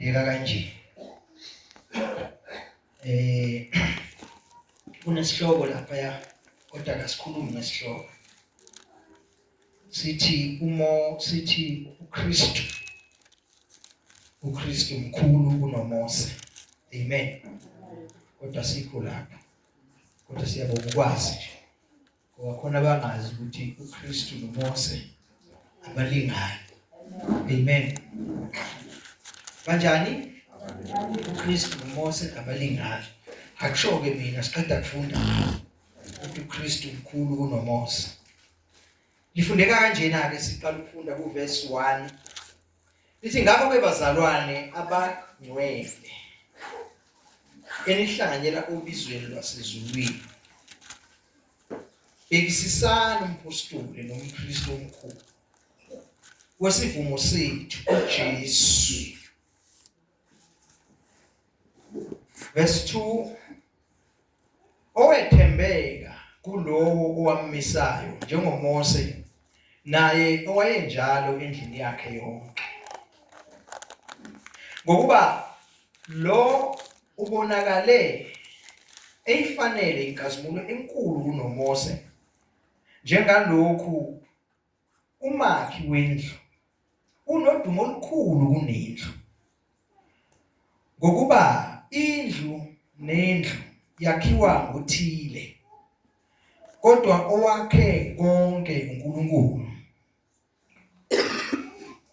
Lifundeka kanje. Eh kunesihloko lapha ya kodwa kasikhulumi ngesihloko. Sithi umo sithi uKristu uKristu mkhulu kunoMose. Amen. Kodwa sikho lapha. Kodwa siyabonga ukwazi nje. Ngoba khona abangazi ukuthi uKristu noMose abalingani. Amen. Kanjani? UKristu noMose abalingani. Akusho-ke mina siqeda kufunda ukuthi uKristu mkhulu kunoMose. Lifundeka kanjena-ke siqala ukufunda kuvesi 1. Lithi ngakho-ke bazalwane abangcwele enihlanganyela obizweni lwasezulwini bhekisisani umphostoli nompristi omkhulu wesivumo sethu uJesu. Verse 2 Owethembeka kulowo owammisayo njengoMose naye owayenjalo endlini yakhe yonke. Ngokuba lo ubonakale eyifanele inkazimulo enkulu kunoMose, njengalokhu umakhi wendlu unodumo olukhulu kunendlu. Ngokuba indlu nendlu yakhiwa ngothile, kodwa owakhe konke uNkulunkulu.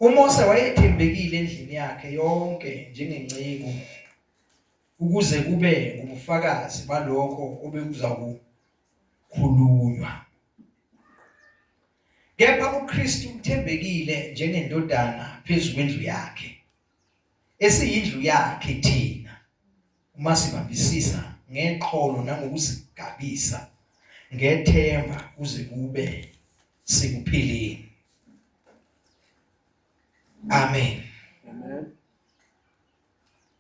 UMose wayethembekile endlini yakhe yonke njengenceku ukuze kube ngubufakazi balokho obekuza kukhulunywa. Kepha uKristu uthembekile njengendodana phezu kwendlu yakhe, esiyindlu yakhe thina, uma sibambisisa ngeqholo nangokuzigabisa ngethemba kuze kube sekupheleni. Amen. Amen.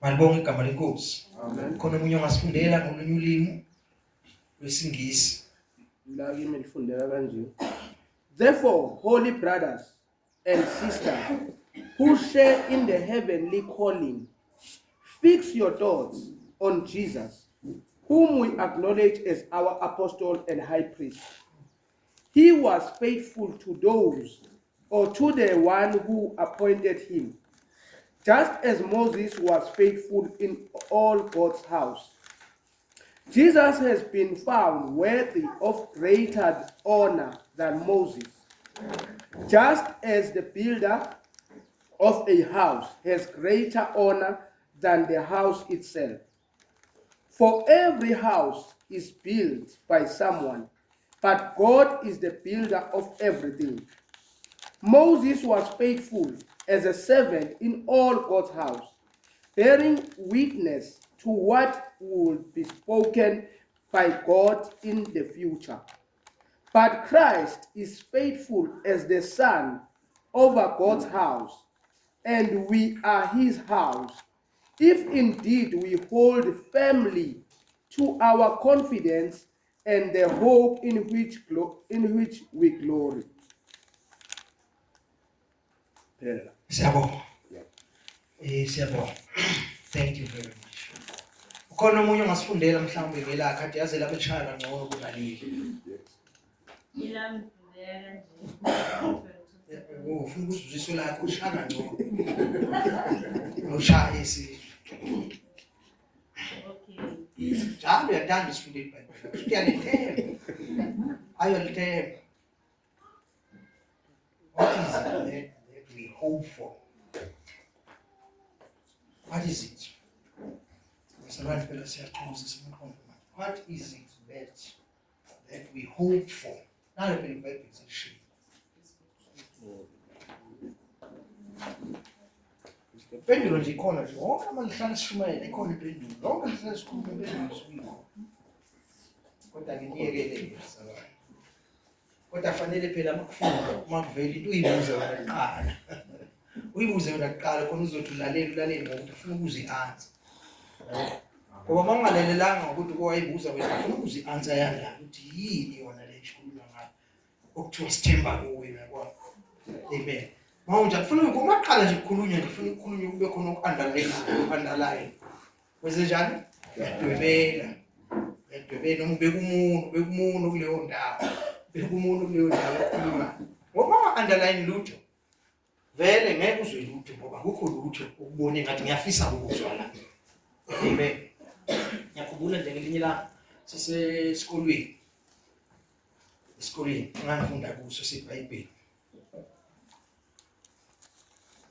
Malibonge igama lenkosi. Amen. Khona omunye ongasifundela ngolunye ulimi lwesiNgisi. La kimi lifundeka kanje. Therefore, holy brothers and sisters who share in the heavenly calling, fix your thoughts on Jesus, whom we acknowledge as our apostle and high priest. He was faithful to those or to the one who appointed him, just as Moses was faithful in all God's house. Jesus has been found worthy of greater honor than Moses, just as the builder of a house has greater honor than the house itself. For every house is built by someone, but God is the builder of everything. Moses was faithful as a servant in all God's house, bearing witness to what would be spoken by God in the future. But Christ is faithful as the Son over God's house, and we are his house, if indeed we hold firmly to our confidence and the hope in which, in which we glory. Phelela. Siyabonga. Eh siyabonga. Thank you very much. Ukhona omunye ongasifundela mhlawumbe ngelakhe athi yaze lapho eshaya kangcono kunaleli. Ilami ngifundela kanje. Oh, ufuna ukuzuzisa lakho ushaya kangcono. Awushaye isizwe. Okay. Njalo uyathanda isifundo iBhayibheli. Uyalithemba. Ayolithemba. What is it that we hope for? What is it? Bazalwane phela siyaqhuzisa umqondo manje. What is it that we hope for? Nalo phela iBhayibheli selishilo. Impendulo nje ikhona nje. Wonke amalihlala sishumayela ikhona impendulo. Lonke lihlala sikhuluma impendulo suyikhona. Kodwa ke niyekele bazalwane. Kodwa fanele phela makufunda uma kuvela into uyibuze wena kuqala. Uyibuze wena kuqala khona uzothi ulalela ulalele ngokuthi ufuna ukuza i-answer. Ngoba uma ungalalelanga ngokuthi kowayibuza wena ufuna ukuza i-answer yala ukuthi yini yona le nje khuluma ngayo. Okuthiwa sithemba kuwe uyabona. Amen. Mawunjani funa ungaqala nje ukukhulunywa nje funa ukukhulunywa kube khona uku-underline underline. Wenze njani? Uyadwebela. Uyadwebela noma ubeka umuntu, ubeka umuntu kuleyo ndawo. Ubeka umuntu kuleyo ndawo okhuluma. Ngoba unga-underline lutho. Vele ngeke uzwe lutho ngoba akukho lutho ukubona engathi ngiyafisa ukuzwa la. Amen. Ngiyakhumbula nje ngelinye ilanga sisesikolweni. Esikolweni engangifunda kuso seBhayibheli.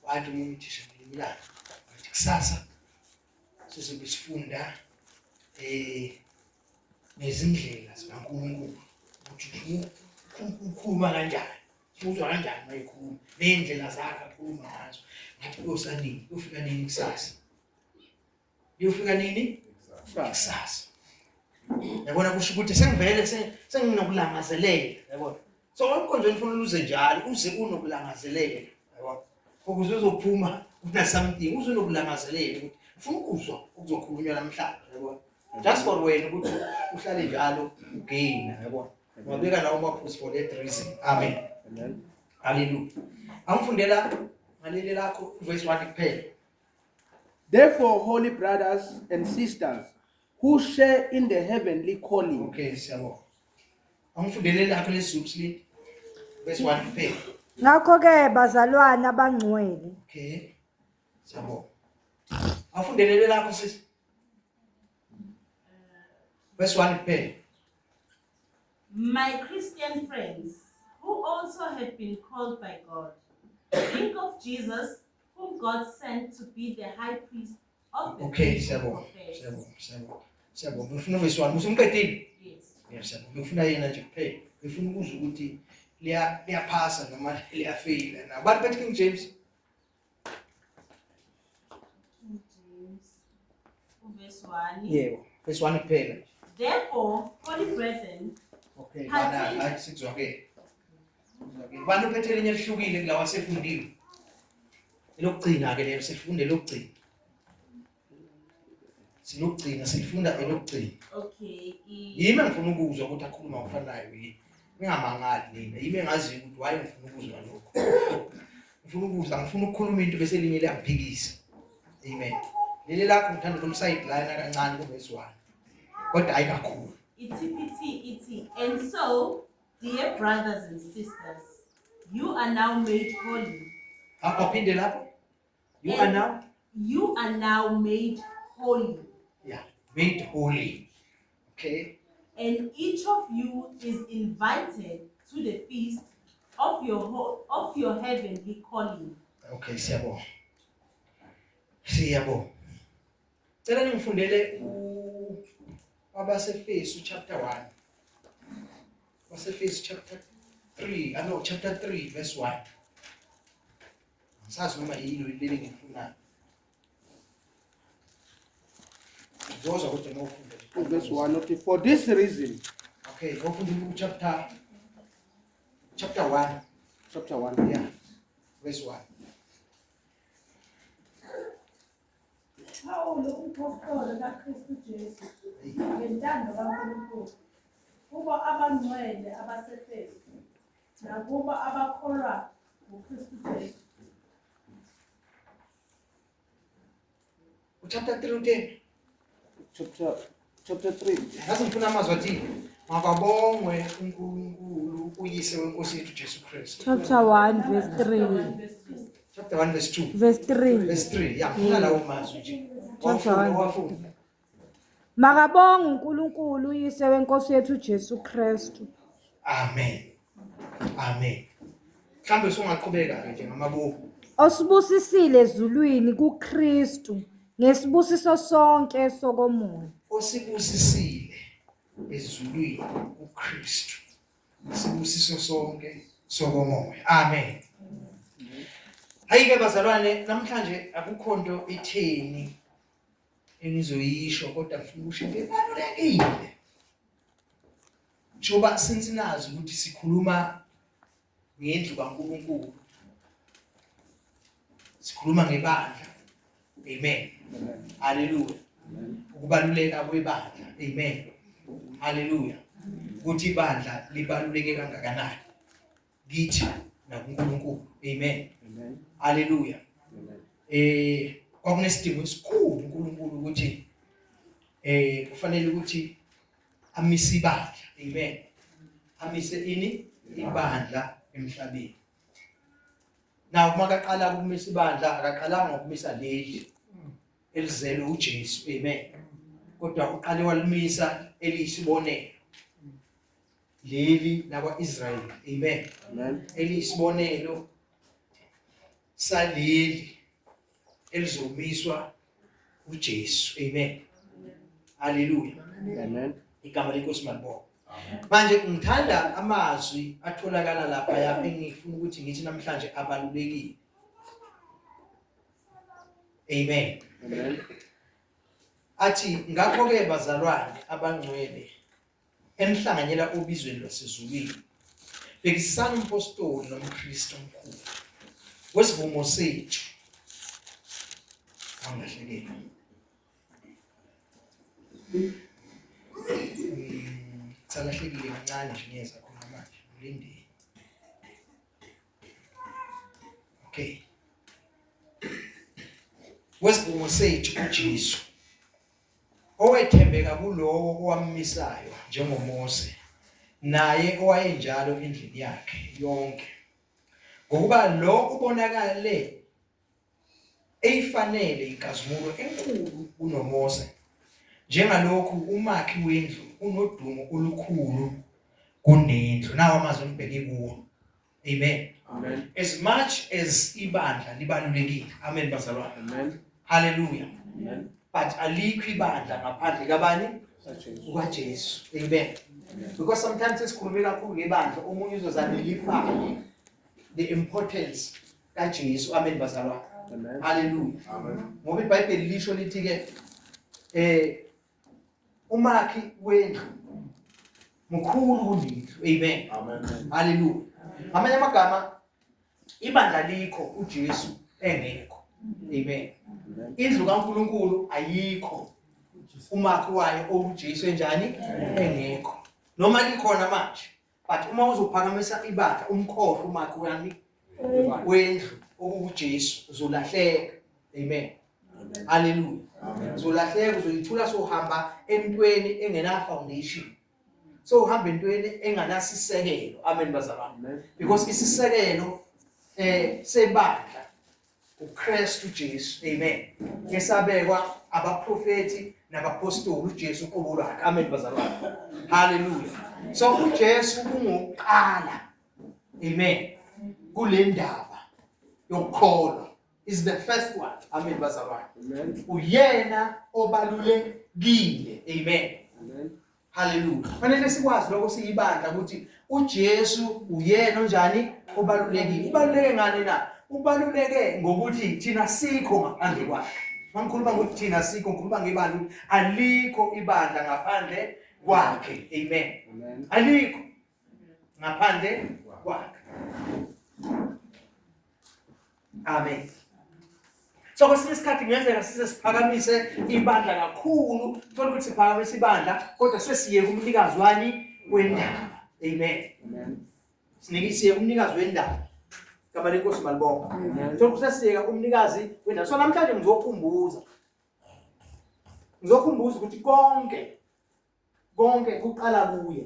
Wathi umunye uthisha ngelinye ilanga wathi kusasa sizobe sifunda ngezindlela zikaNkulunkulu ukuthi ukhuluma kanjani uzwa kanjani uma ekhuluma ney'ndlela zakhe akhuluma ngazo. Ngathi kuyosa nini, kuyofika nini kusasa, kuyofika nini kusasa. Yabona kusho ukuthi sengivele senginokulangazelela, yabona. So emkhonzweni ufuna uze njalo, uze unokulangazelela, yabona, ukuze uzophuma una something, uze unokulangazelela ukuthi ufuna ukuzwa okuzokhulunywa namhlanje, yabona. Just for wena ukuthi uhlale njalo ugain, yabona. Wabeka lawo maphuzu for that reason. Amen. Amen. Hallelujah. Angifundela ngaleli lakho verse 1 kuphela. Therefore, holy brothers and sisters who share in the heavenly calling. Okay, siyabonga. Angifundele lakho lesiZulu silindi. Verse 1 kuphela. Ngakho-ke bazalwane abangcwele, Okay. Siyabonga. Afundelele lakho sisi. Verse 1 kuphela. My Christian friends, who also have been called by God, think of Jesus, whom God sent to be the high priest of the Okay, faithful siyabonga. professed. Siyabonga, siyabonga. Siyabonga. Ngifuna verse 1. Usumqedile? Yes. Yes, siyabonga. Ngifuna yena nje kuphela. Ngifuna ukuzwa ukuthi liyaphasa noma liyafeyila na. Abantu bethi King James. King James, verse 1. Yebo, verse 1 kuphela. Therefore, holy brethren, Okay, bana hayi sikuzwakele. Kuzwakele. Bani uphethe elinye elihlukile kulawa asefundiwe? Elokugcina ke lelo sifunde elokugcina. Silokugcina silifunda elokugcina. Okay. Yimi engifuna ukuzwa ukuthi akhuluma ngokufanayo yini. Ningamangali nina. Yimi engaziyo ukuthi why ngifuna ukuzwa lokho. Ngifuna ukuzwa, ngifuna ukukhuluma into bese elinye liyangiphikisa. Amen. Leli lakho ngithanda ukumsideline kancane kuvesi 1. Kodwa hayi kakhulu. I-TPT ithi, and so, dear brothers and sisters, you are now made holy. Aphinde lapho. You are now? You are now made holy. Yeah, made holy. Okay. And each of you is invited to the feast of your heavenly calling. Okay, siyabonga. Siyabonga. Cela ningifundele wabaseFesu chapter 1. WabaseFesu chapter 3, I know chapter 3 verse 1. Angisazi noma yilo leli ngifunayo. Ngizozwa kodwa nofunda. Verse 1, okay. For this reason. Okay, ngofunda chapter 1. Chapter 1. Yeah. Verse 1. Paulo umpostoli kaKristu Jesu ngentando kaNkulunkulu kubo abangcwele abaseFesu nakubo abakholwa nguKristu Jesu. Chapter 3 utheni? Chapter 3. Ngaze ngifuna amazwi athini? Makabongwe uNkulunkulu uyise wenkosi yethu Jesu Kristu. Chapter 1 verse 3. Chapter 1 verse 2. Verse 3. Verse 3. Yeah, ngifuna lawo mazwi nje. Chapter 1. Wafunda. Makabongwe uNkulunkulu uyise wenkosi yethu Jesu Kristu. Amen. Amen. Mhlambe usungaqhubeka nje ngamabuku. Osibusisile ezulwini kuKristu ngesibusiso sonke sokomoya. Osibusisile ezulwini kuKristu. Isibusiso sonke sokomoya. Amen. Hayi ke bazalwane, namhlanje akukho nto itheni engizoyisho kodwa ngifuna ukusho into ebalulekile. Njengoba sinazi ukuthi sikhuluma ngendlu kaNkulunkulu, sikhuluma ngebandla. Amen. Hallelujah. Ukubaluleka kwebandla. Amen. Hallelujah. Ukuthi ibandla libaluleke kangakanani kithi nakuNkulunkulu. Amen. Amen. Hallelujah. Amen. Kwakunesidingo esikhulu uNkulunkulu ukuthi kufanele ukuthi amise ibandla. Amen. Amise ini? Ibandla emhlabeni. Now uma kaqala ukumisa ibandla akaqalanga ngokumisa leli elizelwe uJesu. Amen. Kodwa uqale walimisa eliyisibonelo leli lakwa-Israyeli. Amen. Amen. Eliyisibonelo saleli elizomiswa uJesu. Amen. Haleluya. Amen. Igama lenkosi malibonga. Manje ngithanda amazwi atholakala lapha ya engifuna ukuthi ngithi namhlanje abalulekile. Amen. Amen. Athi ngakho ke bazalwane abangcwele enihlanganyela obizweni lwasezulwini, bhekisisani umpostoli nompristi omkhulu wesivumo sethu. Angilahlekeli. Salahlekile kancane nje ngiyeza khona manje, ngilindeni. Okay. Wesivumo sethu uJesu owethembeka kulowo owammisayo njengoMose naye owayenjalo endlini yakhe yonke, ngokuba lo ubonakale eyifanele inkazimulo enkulu kunoMose, njengalokhu umakhi wendlu unodumo olukhulu kunendlu. Nawo amazwi engibheke kuwo. Amen. Amen. As much as ibandla libalulekile. Amen bazalwane. Amen. Hallelujah. Amen. But alikho ibandla ngaphandle kabani? KukaJesu. Amen. Because sometimes sesikhulume kakhulu ngebandla, omunye uzozanelify the importance kaJesu. Amen bazalwane. Amen. Hallelujah. Amen. Ngoba iBhayibheli lisho lithi ke umakhi wendlu mkhulu kunendlu. Amen. Amen. Hallelujah. Ngamanye amagama ibandla likho uJesu engekho. Amen. Amen. Indlu kaNkuluNkulu ayikho umakhi wayo owuJesu enjani engekho. Noma likhona manje, but uma uzophakamisa ibandla umkhohlwe umakhi wami wendlu okuwuJesu uzolahleka. Amen. Hallelujah. Uzolahleka, uzoyithula sohamba entweni engena foundation. So uhamba entweni enganasisekelo. Amen bazalwane. Amen. Because isisekelo sebandla uKristu Jesu. Amen. Esabekwa abaprofeti nabapostoli uJesu uqobo lwakhe. Amen bazalwane. Hallelujah. So uJesu ungokuqala. Amen. Kule ndaba yokukholwa is the first one. Amen bazalwane. Amen. Uyena obalulekile. Amen. Amen. Hallelujah. Fanele sikwazi lokho siyibandla ukuthi uJesu uyena onjani obalulekile. Ubaluleke ngani na? Ubaluleke ngokuthi thina sikho ngaphandle kwakhe. Mangikhuluma ngokuthi thina sikho, ngikhuluma ngebandla ukuthi alikho ibandla ngaphandle kwakhe. Amen. Amen. Alikho ngaphandle kwakhe. Amen. So kwesinye isikhathi kungenzeka size siphakamise ibandla kakhulu, thola ukuthi siphakamise ibandla kodwa sesiye kumnikazi wani wendaba. Amen. Amen. Sinikisiye umnikazi wendaba. Igama lenkosi malibonga. Amen. Thola ukuthi sesiyeka umnikazi wendaba. So namhlanje ngizokhumbuza. Ngizokhumbuza ukuthi konke konke kuqala kuye.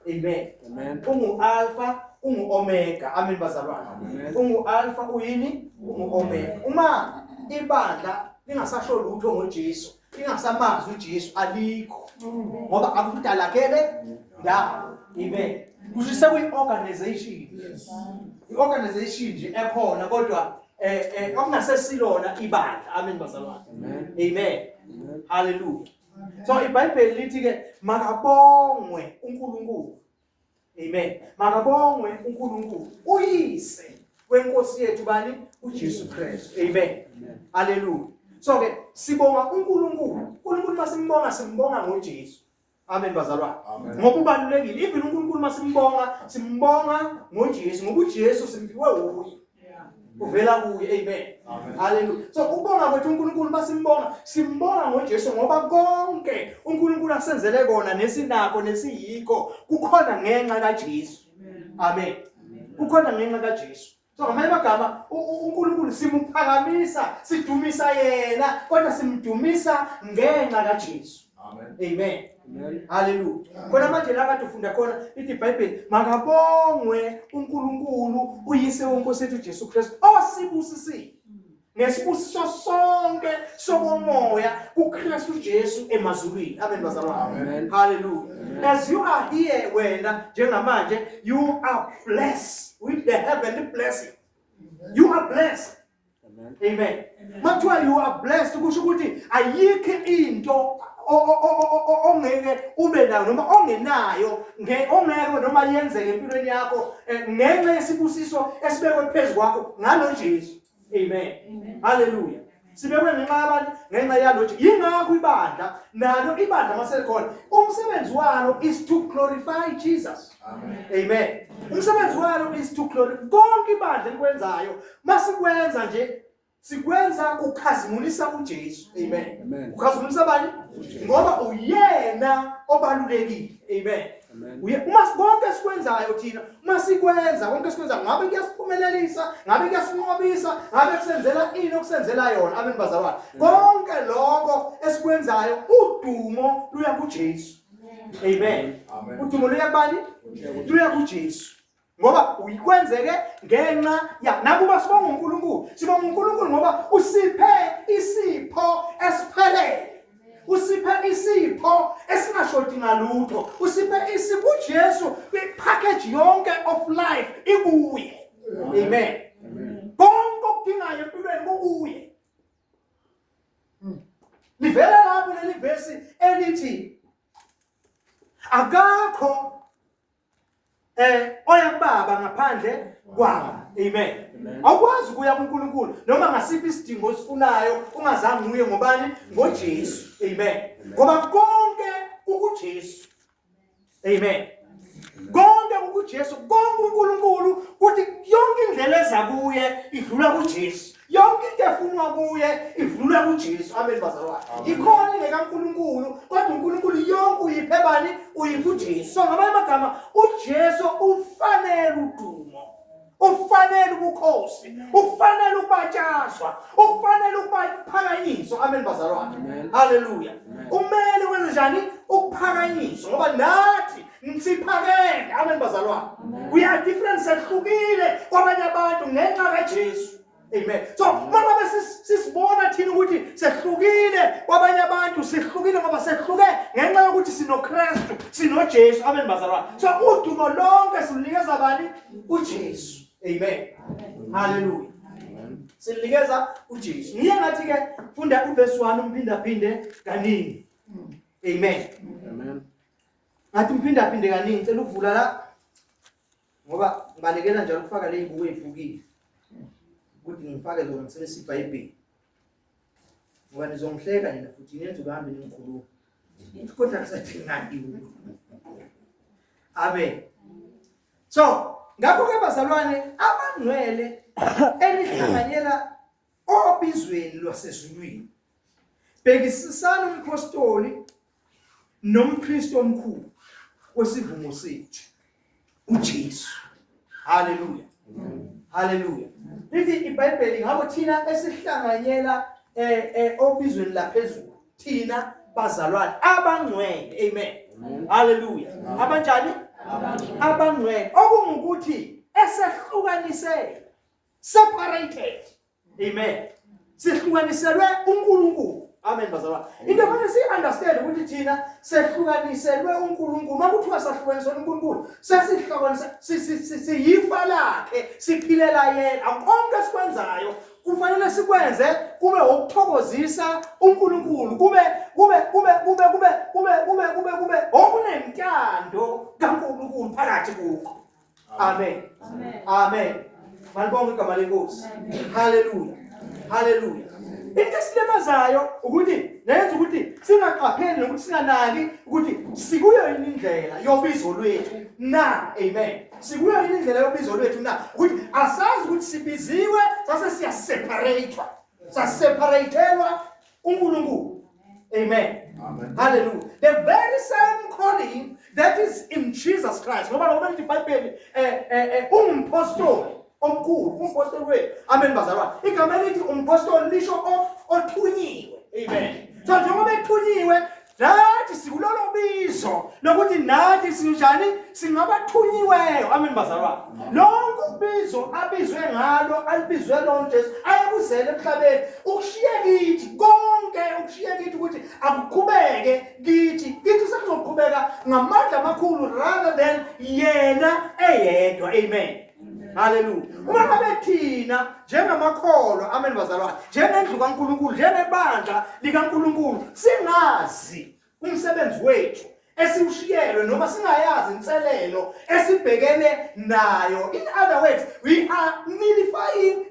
Amen. Amen. Ungu Alpha, ungu Omega. Amen bazalwane. Amen. Ungu Alpha uyini? Ungu Omega. Uma ibandla lingasasho lutho ngoJesu, lingasamazi uJesu alikho. Ngoba akudalakele ndawo. Amen. Kusho sekuyi organization. I-organization nje ekhona kodwa okungasesilona ibandla. Amen bazalwane. Amen. Amen. Amen. Hallelujah. So iBhayibheli lithi ke makabongwe uNkulunkulu. Amen. Makabongwe uNkulunkulu uyise wenkosi yethu bani uJesu Kristu. Amen. Amen. Hallelujah. So ke sibonga uNkulunkulu. uNkulunkulu masimbonga simbonga ngoJesu. Amen bazalwane. Amen. Ngoba ubalulekile even uNkulunkulu masimbonga simbonga ngoJesu ngoba uJesu simphiwe uye. Uvela kuye. Amen. Amen. Hallelujah. So ukubonga kwethu uNkulunkulu masimbonga simbonga ngoJesu ngoba konke uNkulunkulu asenzele kona nesinakho nesiyikho kukhona ngenxa kaJesu. Amen. Kukhona ngenxa kaJesu. So ngamanye amagama uNkulunkulu simuphakamisa, sidumisa yena, kodwa simdumisa ngenxa kaJesu. Amen. Amen. Amen. Haleluya. Khona manje la kade ufunda khona ithi iBhayibheli makabongwe uNkulunkulu uyise wenkosi yethu Jesu Kristu osibusisile ngesibusiso sonke sokomoya kuKristu Jesu emazulwini. Amen bazalwane. Hallelujah. As you are here wena njengamanje you are blessed with the heavenly blessing. You are blessed. Amen. Amen. Makuthiwa you are blessed kusho ukuthi ayikho into ongeke ube nayo noma ongenayo ongeke noma yenzeke empilweni yakho eh, ngenxa yesibusiso esibekwe phezu kwakho ngalo Jesu. Amen. Hallelujah. Sibekwe ngenxa yabantu ngenxa yalo Jesu. Yingakho ibandla nalo ibandla maselikhona umsebenzi walo is to glorify Jesus. Amen. Amen. Umsebenzi walo is to glorify konke ibandla elikwenzayo masikwenza nje sikwenza ukhazimulisa uJesu. Amen. Amen. Ukhazimulisa bani? Ngoba uyena obalulekile. Amen. Uye uma konke sikwenzayo thina uma sikwenza konke sikwenza ngabe kuyasiphumelelisa ngabe kuyasinqobisa ngabe kusenzela ini okusenzela yona amen bazalwane konke lokho esikwenzayo udumo luya kuJesu amen udumo luya kubani luya kuJesu ngoba uyikwenzeke ngenxa ya nakuba sibonga uNkulunkulu sibonga uNkulunkulu ngoba usiphe isipho esiphelele usiphe isipho esingashodi ngalutho usiphe isipho uJesu kwipackage yonke of life ikuye amen konke okudingayo empilweni kukuye livela lapho leli vesi elithi akakho eh oya kubaba ngaphandle kwami amen awukwazi ukuya kuNkulunkulu noma ngasiphi isidingo osifunayo ungazange uye ngobani ngoJesu amen ngoba konke kukuJesu amen konke kukuJesu konke uNkulunkulu kuthi yonke indlela eza kuye idlula kuJesu yonke into efunwa kuye ivulwa kuJesu amen bazalwane ikhona ingekaNkulunkulu kodwa uNkulunkulu yonke uyiphe bani uyiphe uJesu so ngamanye amagama uJesu ufanele udumo ufanele ubukhosi ufanele ukubatshazwa ufanele ukuphakanyiswa amen bazalwane haleluya umele wenze njani ukuphakanyiswa ngoba nathi siphakeme amen bazalwane we are different sehlukile kwabanye abantu ngenxa kaJesu Amen. So uma ngabe sisibona thina ukuthi sehlukile kwabanye abantu sihlukile ngoba sehluke ngenxa yokuthi sinoKristu, sinoJesu. Amen bazalwane. So udumo lonke silunikeza bani? uJesu. Amen. Hallelujah. Silunikeza uJesu. Ngiye ngathi ke funda uverse 1 umphinda phinde kaningi. Amen. Amen. Ngathi umphinda phinde kaningi ngicela ukuvula la ngoba ngibalekela njalo ukufaka le ngubo ephukile ukuthi ngifake zona ngisebenzisa ibhayibheli ngoba nizongihleka nina futhi nenza ukuhambe ningikhuluma kodwa kusadingani amen so ngakho-ke bazalwane abangcwele enihlanganyela obizweni lwasezulwini bhekisisani umphostoli nompristi omkhulu wesivumo sethu uJesu haleluya haleluya lithi iBhayibheli ngakho thina esihlanganyela eh, eh obizweni laphezulu thina bazalwane abangcwele amen haleluya abanjani abangcwele okungukuthi esehlukanisele separated Amen. Sihlukaniselwe uNkulunkulu. Amen bazalwane. Into efanele si understand ukuthi thina sehlukaniselwe uNkulunkulu. Makuthiwa sahlukaniselwe uNkulunkulu, sesihlukanisa siyifa lakhe, siphilela yena. Konke esikwenzayo kufanele sikwenze kube ukuthokozisa uNkulunkulu, kube kube kube kube kube kube kube kube kube okunentando kaNkulunkulu phakathi kukho. Amen. Amen. Malibonge igama lenkosi. Hallelujah. Hallelujah. Into esilimazayo ukuthi nenza ukuthi singaqapheli nokuthi singanaki ukuthi sikuyo yini indlela yobizo lwethu na. Amen. Sikuyo yini indlela yobizo lwethu na ukuthi asazi ukuthi sibiziwe sase siyaseparate. Saseparatelwa uNkulunkulu. Amen. Amen. Hallelujah. The very same calling that is in Jesus Christ. Ngoba ngoba lithi iBhayibheli eh eh, eh ungumpostoli Omkhulu, umpostoli wethu. Amen bazalwane. Igama elithi umpostoli lisho othunyiwe. Amen. So njengoba ethunyiwe nathi sikulolo bizo lokuthi nathi sinjani singabathunyiweyo. Amen bazalwane. Lonke ubizo abizwe ngalo alibizwe lona Jesu ayekuzele emhlabeni ukushiye kithi konke ukushiye kithi ukuthi akuqhubeke kithi kithi sekuzoqhubeka ngamandla amakhulu rather than yena eyedwa. Amen. Haleluya. Uma ngabe thina njengamakholwa, amen bazalwane, njengendlu kaNkulunkulu, njengebandla likaNkulunkulu singazi umsebenzi wethu esiwushiyelwe noma singayazi inselelo esibhekene nayo. In other words, we are nullifying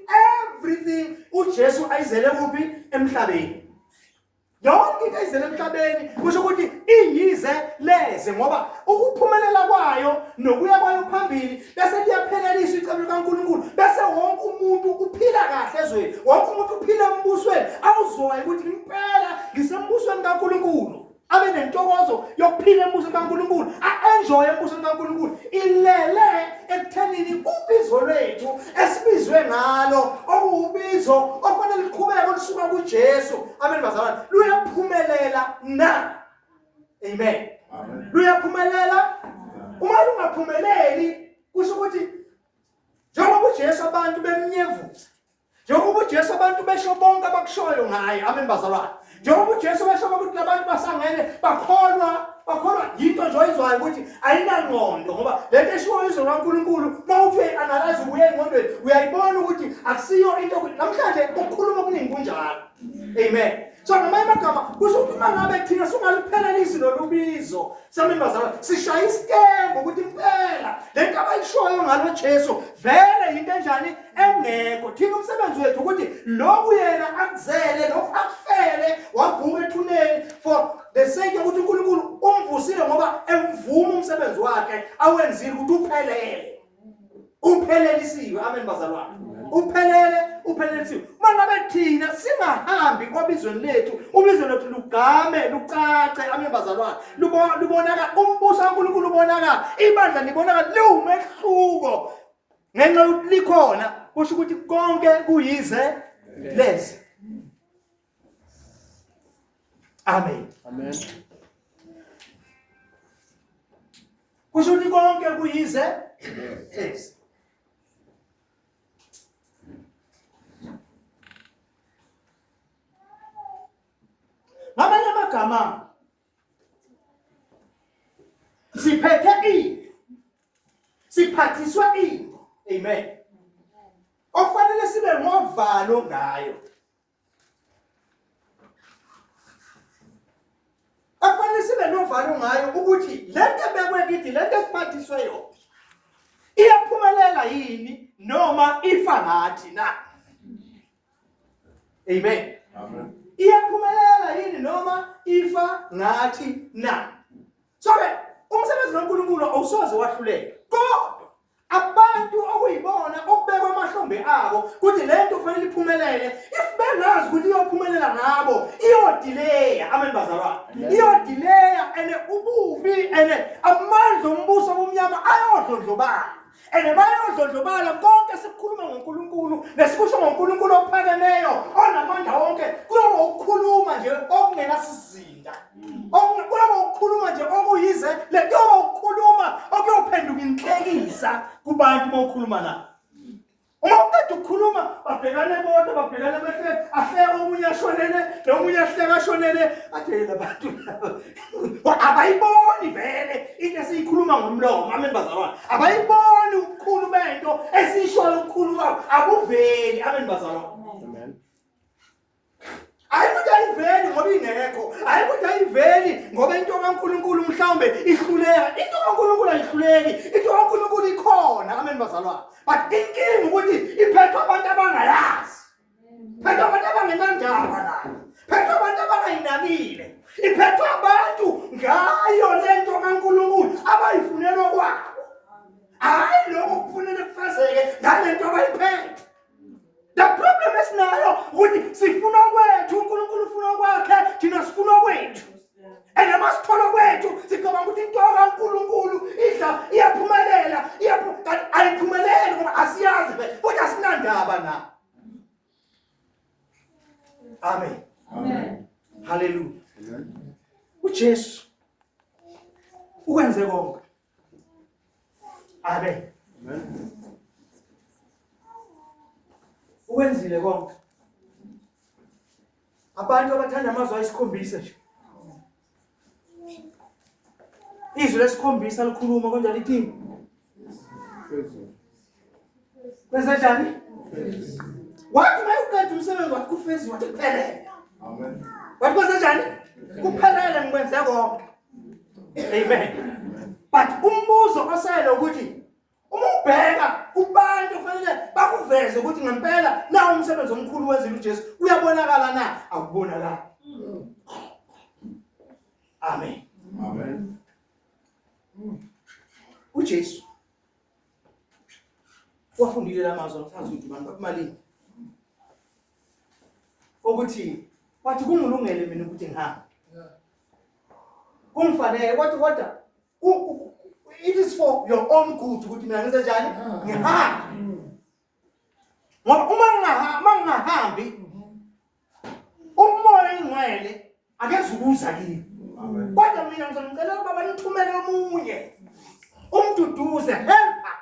everything uJesu ayizele kuphi emhlabeni. Yonke into eyizele emhlabeni kusho ukuthi iyize leze ngoba ukuphumelela kwayo nokuya kwayo phambili bese liyapheleliswa icebo likaNkulunkulu bese wonke umuntu uphila kahle ezweni wonke umuntu uphila embusweni awuzwayo ukuthi impela ngisembusweni kaNkulunkulu abe nentokozo yokuphila embusweni kaNkulunkulu a-enjoye embusweni kaNkulunkulu ilele ekuthenini ubizo lwethu esibizwe ngalo okuwubizo ofanele luqhubeke olusuka kuJesu amen bazalwane luyaphumelela na amen luyaphumelela uma lungaphumeleli kusho ukuthi njengoba uJesu abantu bemnyevuza Njengoba uJesu abantu besho bonke abakushoyo ngaye, amen bazalwane. Njengoba uJesu besho ukuthi labantu basangene bakholwa bakholwa yinto nje oyizwayo ukuthi ayinangqondo ngoba lento eshiwo izwi kaNkulunkulu uma uthi uyayi-analyze ubuye engqondweni uyayibona ukuthi akusiyo into namhlanje ukukhuluma okuningi kunjalo amen so ngamanye amagama kusho ukuthi uma ngabe thina singaluphelelisi lolu bizo Sami bazalwane sishaya isitembu ukuthi impela lento abayishoyo ngalo Jesu vele into enjani engekho. Thina umsebenzi wethu ukuthi lokhu yena akuzele lokhu akufele wavuka ethuneni for the sake yokuthi uNkulunkulu umvusile ngoba emvuma umsebenzi wakhe awenzile ukuthi uphelele. Uphelelisiwe. Amen bazalwane. Uphelele, uphelelisiwe. Uma ngabe thina singahambi obizweni lethu, ubizo lwethu lugame, lucace. Amen bazalwane. Lubonakala umbuso kaNkulunkulu ubonakala, ibandla libonakala liwumehluko. Ngenxa yokuthi likhona, kusho ukuthi konke kuyize lezi. Amen. Amen. Kusho ukuthi konke kuyize lezi. Ngamanye amagama siphethe into siphathiswe into amen okufanele sibe ngovalo ngayo Akufanele sibe novalo ngayo ukuthi lento ebekwe kithi lento esiphathiswe yona iyaphumelela yini noma ifa ngathi na Amen. Amen. Iyaphumelela yini noma ifa ngathi na So ke umsebenzi kaNkulunkulu awusoze wahluleka. Kodwa abantu okuyibona okubekwa amahlombe abo ukuthi le nto kufanele iphumelele if bengazi ukuthi iyophumelela ngabo iyodileya amen bazalwane iyodileya and ububi and amandla ombuso obumnyama ayodlondlobala and bayodlondlobala konke sikukhuluma ngoNkulunkulu nesikusho ngoNkulunkulu ophakemeyo onamandla wonke kuyoba ukukhuluma nje okungenasizinda Kuyoba ukukhuluma nje okuyize le kuyoba ukukhuluma okuyophenduka inhlekisa kubantu uma ukhuluma nabo. Uma uqeda ukukhuluma babhekane bodwa babhekane behle ahleke omunye ashonele nomunye ahleke ashonele athi la bantu abayiboni vele into esiyikhuluma ngomlomo amen bazalwane abayiboni ubukhulu bento esishoyo ubukhulu babo abuveli amen bazalwane Amen. Hayi ukuthi ayiveli ngoba ingekho, hayi ukuthi ayiveli ngoba into kaNkulunkulu mhlawumbe ihluleka. Into kaNkulunkulu ayihluleki, into kaNkulunkulu ikhona. Amen bazalwane. But inkinga ukuthi iphethwe abantu abangayazi. Phethwe abantu abangenandaba nayo. Phethwe abantu abangayinakile. Iphethwe abantu ngayo lento kaNkulunkulu abayifunela kwabo. Hayi lokho kufunele kufezeke ngalento abayiphethe. The problem esinayo ukuthi sifuna okwethu, uNkulunkulu ufuna okwakhe, thina sifuna okwethu. And uma sithola okwethu sicabanga ukuthi into kaNkulunkulu idla iyaphumelela, kanti ayiphumeleli ngoba asiyazi vele. Haleluya. UJesu ukwenze konke. Amen. Ukwenzile konke. Abantu abathanda amazwi ayisikhombisa nje. Izwi lesikhombisa likhuluma konje lithini? Kwenze njani? Wathi mayuqeda umsebenzi wathi kufeziwe wathi kuphelele. Amen. Wathi kwenze njani? Kuphelele ngikwenze konke. Amen. But umbuzo osele ukuthi uma ubheka kubantu kufanele bakuveze ukuthi ngempela nawo umsebenzi omkhulu wenzile uJesu uyabonakala na? Akubonakali. Amen. Amen. uJesu wafundile lamazwi angisazi ukuthi ubani bakumalini ukuthi wathi kungilungele mina ukuthi ngihambe kungifanele kwathi kodwa it is for your own good ukuthi mina ngenze njani ngihambe ngoba uma ngingahamba ngingahambi umoya ingcwele akezukuza kimi kodwa mina ngizomcelela ubaba nithumele omunye umduduze helper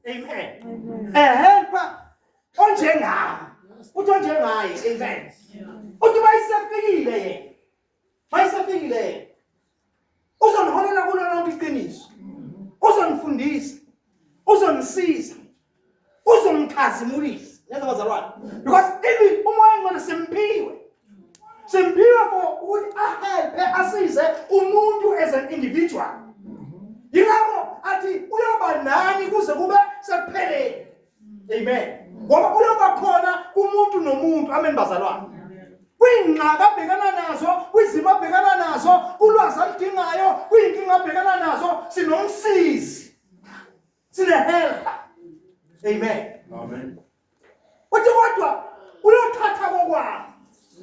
amen a helper onjengami uthi onjengaye amen uthi bayisefikile yena bayisefikile yena uzoniholela kulo lonke iqiniso uzonifundisa uzonisiza uzomkhazimulisa neza bazalwane because even umoya ongcwele simphiwe simphiwe for ukuthi ahelpe asize umuntu as an individual yingakho athi uyoba nani kuze kube sekupheleni amen ngoba uyoba khona kumuntu nomuntu amen bazalwane kwingxaki abhekana nazo kwizimo abhekana nazo kulwazi aludingayo kwiyinkinga abhekana nazo sinomsizi sinehelper amen amen uthi kodwa uyothatha kokwakho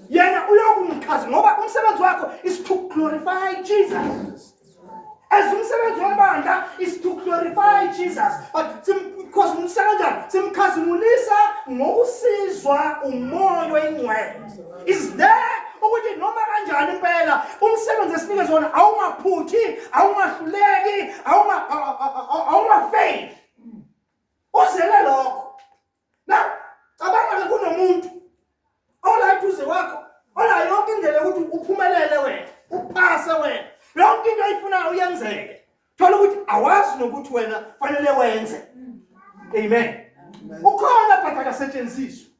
yena uyokumchaza ngoba umsebenzi wakho is to glorify Jesus as umsebenzi webandla is to glorify Jesus but simkhazimulisa kanjani simkhazimulisa ngokusizwa umoya oyingcwele is there ukuthi noma kanjani impela umsebenzi esinikeze wona awungaphuthi awungahluleki awungafeyili uzele lokho na cabanga ke kunomuntu ola eduze kwakho ola yonke indlela yokuthi uphumelele wena uphase wena yonke into oyifunayo uyenzeke thola ukuthi awazi nokuthi wena fanele wenze amen ukhona but akasetshenziswa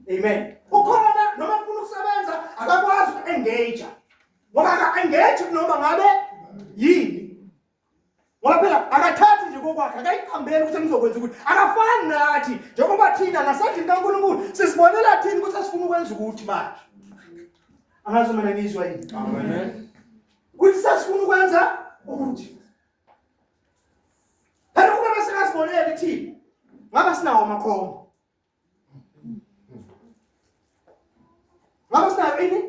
amen ukhona noma ufuna ukusebenza akakwazi uku-engage ngoba aka-engage noma ngabe yini ngoba phela akathathi nje kokwakhe akayiqambeli ukuthi ngizokwenza ukuthi akafani nathi njengoba thina nasendlini kaNkulunkulu sisibonela thina ukuthi sifuna ukwenza ukuthi manje angazi mina ngizwa yini amen ukuthi sesifuna ukwenza ukuthi phela ukuba besingasiboneli thina ngaba sinawo amakhombo Ngabe sinayo ini?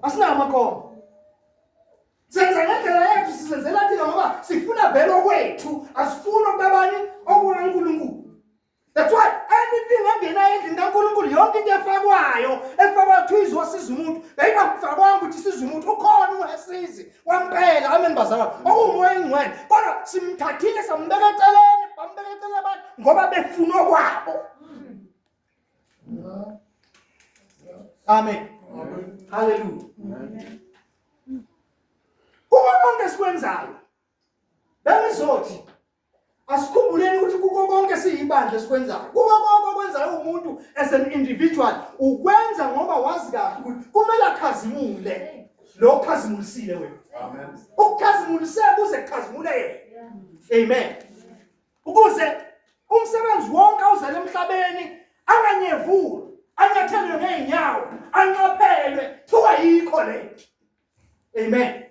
Asinayo amakhono. Senza ngendlela yethu sizenzela thina ngoba sifuna vele okwethu, asifuni okubabani okukaNkulunkulu. That's why anything engenayo endlini kaNkulunkulu yonke into efakwayo efakwa kuthiwa izosiza umuntu beyingafakwanga ukuthi isize umuntu ukhona ungasizi wampela amen bazalwane okuwumoya ingcwele kodwa simthathile sambeka eceleni bambeka eceleni abantu ngoba befuna okwabo amen haleluya kuko konke esikwenzayo bengizothi asikhumbuleni ukuthi kuko konke siyibandla esikwenzayo kuko konke okwenzayo umuntu as an individual ukwenza ngoba wazi kahle ukuthi kumele akhazimule lo khazimulisile wena amen ukukhazimuliseka kuze kukhazimule yena amen ukuze umsebenzi wonke awuzele emhlabeni anganyevulwa anyathelwe ngeenyawo anqaphelwe thiwa yikho le amen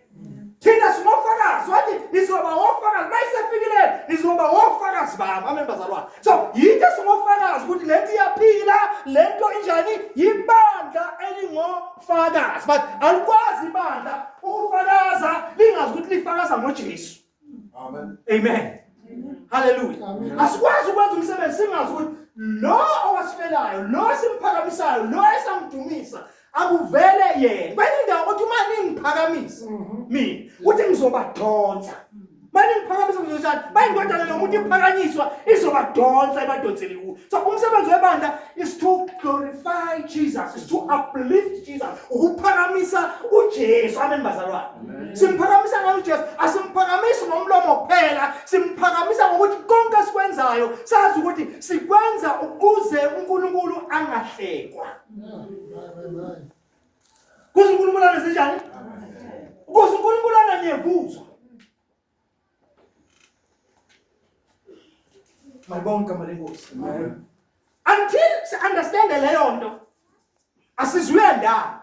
thina singofakazi wathi nizoba wofakazi mayisefikile nizoba wofakazi bami amen bazalwane so yinto esingofakazi ukuthi lento iyaphila lento injani yibandla elingofakazi but alikwazi ibandla ukufakaza lingazi ukuthi lifakaza ngoJesu amen amen haleluya asikwazi ukwenza umsebenzi singazi ukuthi lo owasifelayo lo esimphakamisayo lo esamdumisa Akuvele yena. Kwenye indawo uthi uma ningiphakamisa mina, uthi ngizobadonsa. Manje ngiphakamisa ngizotshani, bayindodana yomuntu iphakanyiswa izobadonsa ibadonsele kuwo. So umsebenzi webandla is to glorify Jesus, is to uplift Jesus, ukuphakamisa uJesu. Amen bazalwane. Simphakamisa ngayo uJesu, asimphakamisi ngomlomo kuphela, simphakamisa ngokuthi konke esikwenzayo sazi ukuthi sikwenza ukuze uNkulunkulu angahlekwa. Kuze uNkulunkulu angenzenjani? Ukuze uNkulunkulu anganyevuzwa. Malibonke igama lenkosi. Until si understand leyo nto asizuya ndawo.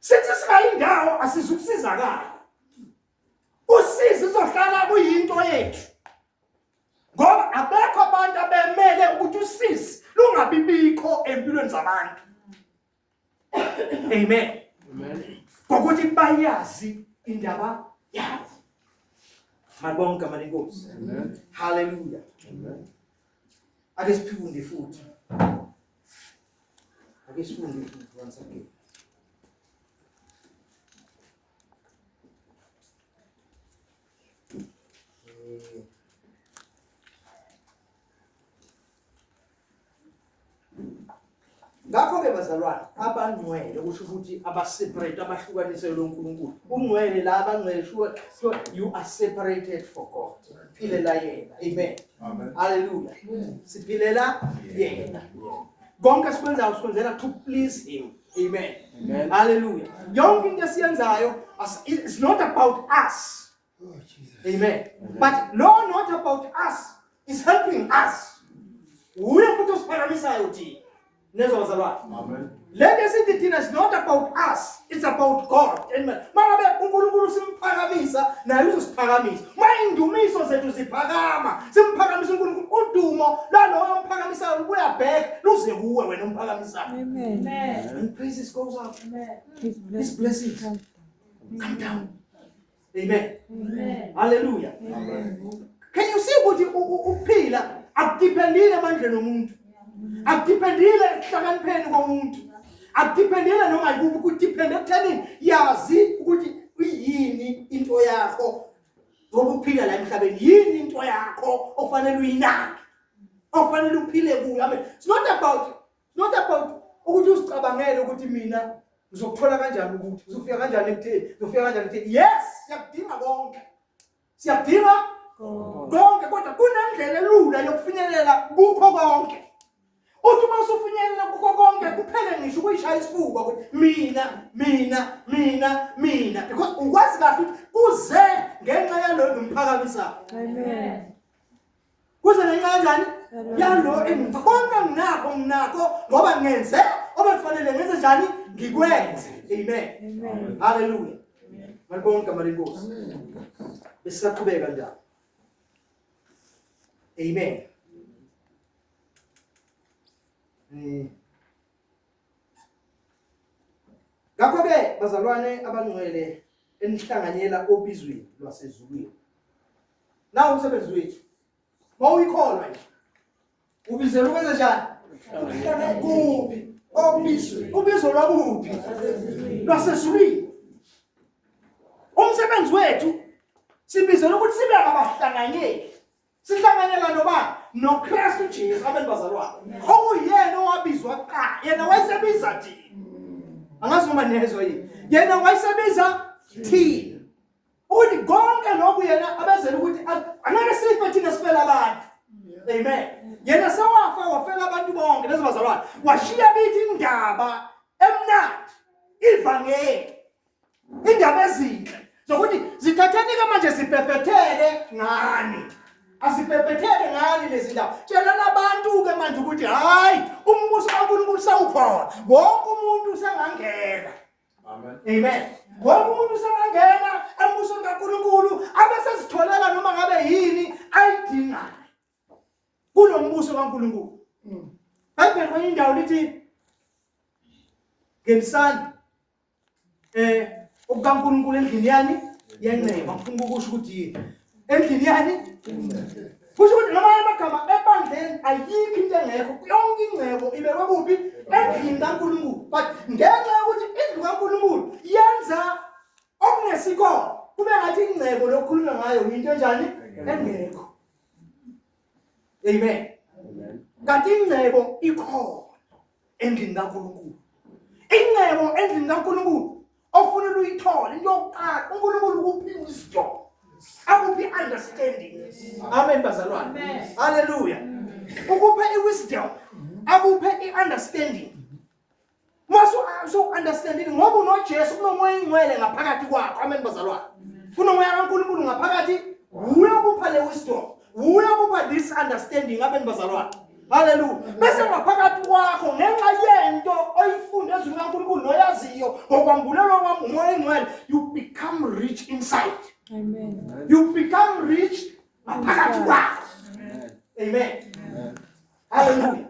Sithi singayindawo asizukusizakala. Usizi uzohlala kuyinto yethu. Ngoba abekho abantu abemele ukuthi usizi lungabibikho empilweni zabantu. Amen. Amen. Ngokuthi bayazi indaba yabo. Malibonke igama lenkosi. Amen. Hallelujah. Amen. Ake siphinde futhi. Ake sifunde futhi once again. Ngakho-ke bazalwane abangcwele kusho ukuthi abaseparate abahlukaniselwe uNkulunkulu. Ungcwele la abangcwele sure so you are separated for God. Philela yena. Amen. Amen. Hallelujah. Siphilela yena. Konke esikwenzayo sikwenzela to please him. Amen. Amen. Hallelujah. Yonke into esiyenzayo it's not about us. Oh, Jesus. Amen. Amen. But no, not about us. Is helping us. Uye futhi osiphakamisayo thina. Nezwa bazalwane. Amen. Le nto esithi thina is not about us, it's about God. Amen. Mangabe uNkulunkulu simphakamisa, naye uzosiphakamisa. Uma indumiso zethu ziphakama, simphakamisa uNkulunkulu, udumo laloyo omphakamisayo lubuya back luze kuwe wena omphakamisayo. Amen. And praises goes up. Amen. His blessings come down. Amen. Amen. Hallelujah. Amen. Can you see ukuthi ukuphila akudependile emandleni omuntu. Akudependile ekuhlakanipheni komuntu. Akudependile noma yikuphi kudepende ekuthenini yazi ukuthi uyini into yakho ngoba uphila la emhlabeni yini into yakho ofanele uyinake ofanele uphile kuyo. Amen. It's not about not about ukuthi uzicabangele ukuthi mina ngizokuthola kanjani ukuthi ngizofika kanjani ekutheni ngizofika kanjani ekutheni yes siyakudinga konke siyakudinga konke kodwa kunendlela elula yokufinyelela kukho konke uthi uma usufinyelela kukho konke kuphele ngisho ukuyishaya isifuba ukuthi mina mina mina mina because ukwazi kahle ukuthi kuze ngenxa yaloyo ngimphakamisayo amen Kuze ngenxa kanjani? Yalo engipha konke nginakho nginakho ngoba ngenze obekufanele ngenze njani? Ngikwenze. Amen. Amen. Hallelujah. Malibonke igama lenkosi. Besisaqhubeka njalo. Amen. Ngakho-ke bazalwane abangcwele enihlanganyela obizweni lwasezulwini. Nawu umsebenzi wethu. Mawuyikholwa nje. Ubizelwe ukwenza njani? Kuphi? Obizweni. Ubizo lwakuphi? Lwasezulwini. Umsebenzi wethu sibizelwe ukuthi sibe abahlanganyeli Sihlanganyela nobani? NoKristu Jesu, amen bazalwane. Okuyena owabizwa kuqala, yena wayesebiza thina. Angazi noma niyezwa yini. Yena wayesebiza thina. Ukuthi konke lokhu yena abezela ukuthi angeke sife thina sifela abantu. Amen. Yena sewafa wafela abantu bonke lezo bazalwane. Washiya kithi indaba emnandi ivangeli. Indaba ezinhle zokuthi zithatheni ke manje zibhebhethele ngani. Asibhebhethele ngani lezi ndaba. Tshelana abantu ke manje ukuthi hayi umbuso kaNkulunkulu sewukhona. Wonke umuntu usengangena. Amen. Amen. Wonke umuntu usengangena embusweni kaNkulunkulu abesezitholela noma ngabe yini ayidingayo. Kulo mbuso kaNkulunkulu. Bhayibheli kwenye indawo lithi ngenisani eh okukaNkulunkulu endlini yani yenceba ngifuna ukusho ukuthi yini endlini yani Kusho ukuthi ngamanye amagama ebandleni ayikho into engekho, yonke ingcebo ibekwe kuphi? Endlini kaNkulunkulu. But ngenxa yokuthi indlu kaNkulunkulu yenza okungesikho, kube ngathi ingcebo lokukhulunywa ngayo yinto enjani? Engekho. Amen. Kanti ingcebo ikhona endlini kaNkulunkulu. Ingcebo endlini kaNkulunkulu ofunela uyithole into yokuqala uNkulunkulu ukuphi wisdom akuphi understanding. Amen bazalwane. Hallelujah. Ukuphe iwisdom akuphe iunderstanding. Mase so understanding ngoba unoJesu kunomoya ingcwele ngaphakathi kwakho. Amen bazalwane. Kunomoya kaNkulunkulu ngaphakathi wuye okupha le wisdom. Wuye okupha this understanding. Amen bazalwane. Haleluya. Bese ngaphakathi kwakho ngenxa yento oyifunde ezwini kaNkulunkulu noyaziyo ngokwambulelwa kwami umoya engcwele you become rich inside. Amen. You become rich ngaphakathi kwakho. Amen. Haleluya.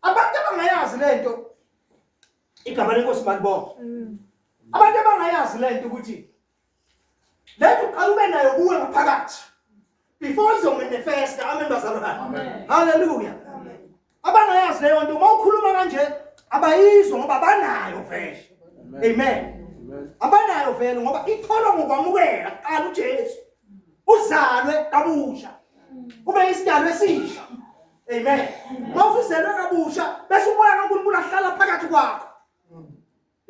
Abantu abangayazi lento igama lenkosi malibonga. Abantu abangayazi lento ukuthi lento uqala ube nayo kuwe ngaphakathi before izomanifesta. Amen bazalwane. Haleluya. Abangayazi leyo nto uma ukhuluma kanje abayizwa ngoba banayo vele. Amen. Abanayo vele ngoba itholwa ngokwamukela kuqala uJesu. Uzalwe kabusha. Ube isidalwa esisha. Amen. Uma usuzelwe kabusha bese umoya kaNkulunkulu ahlala phakathi kwakho.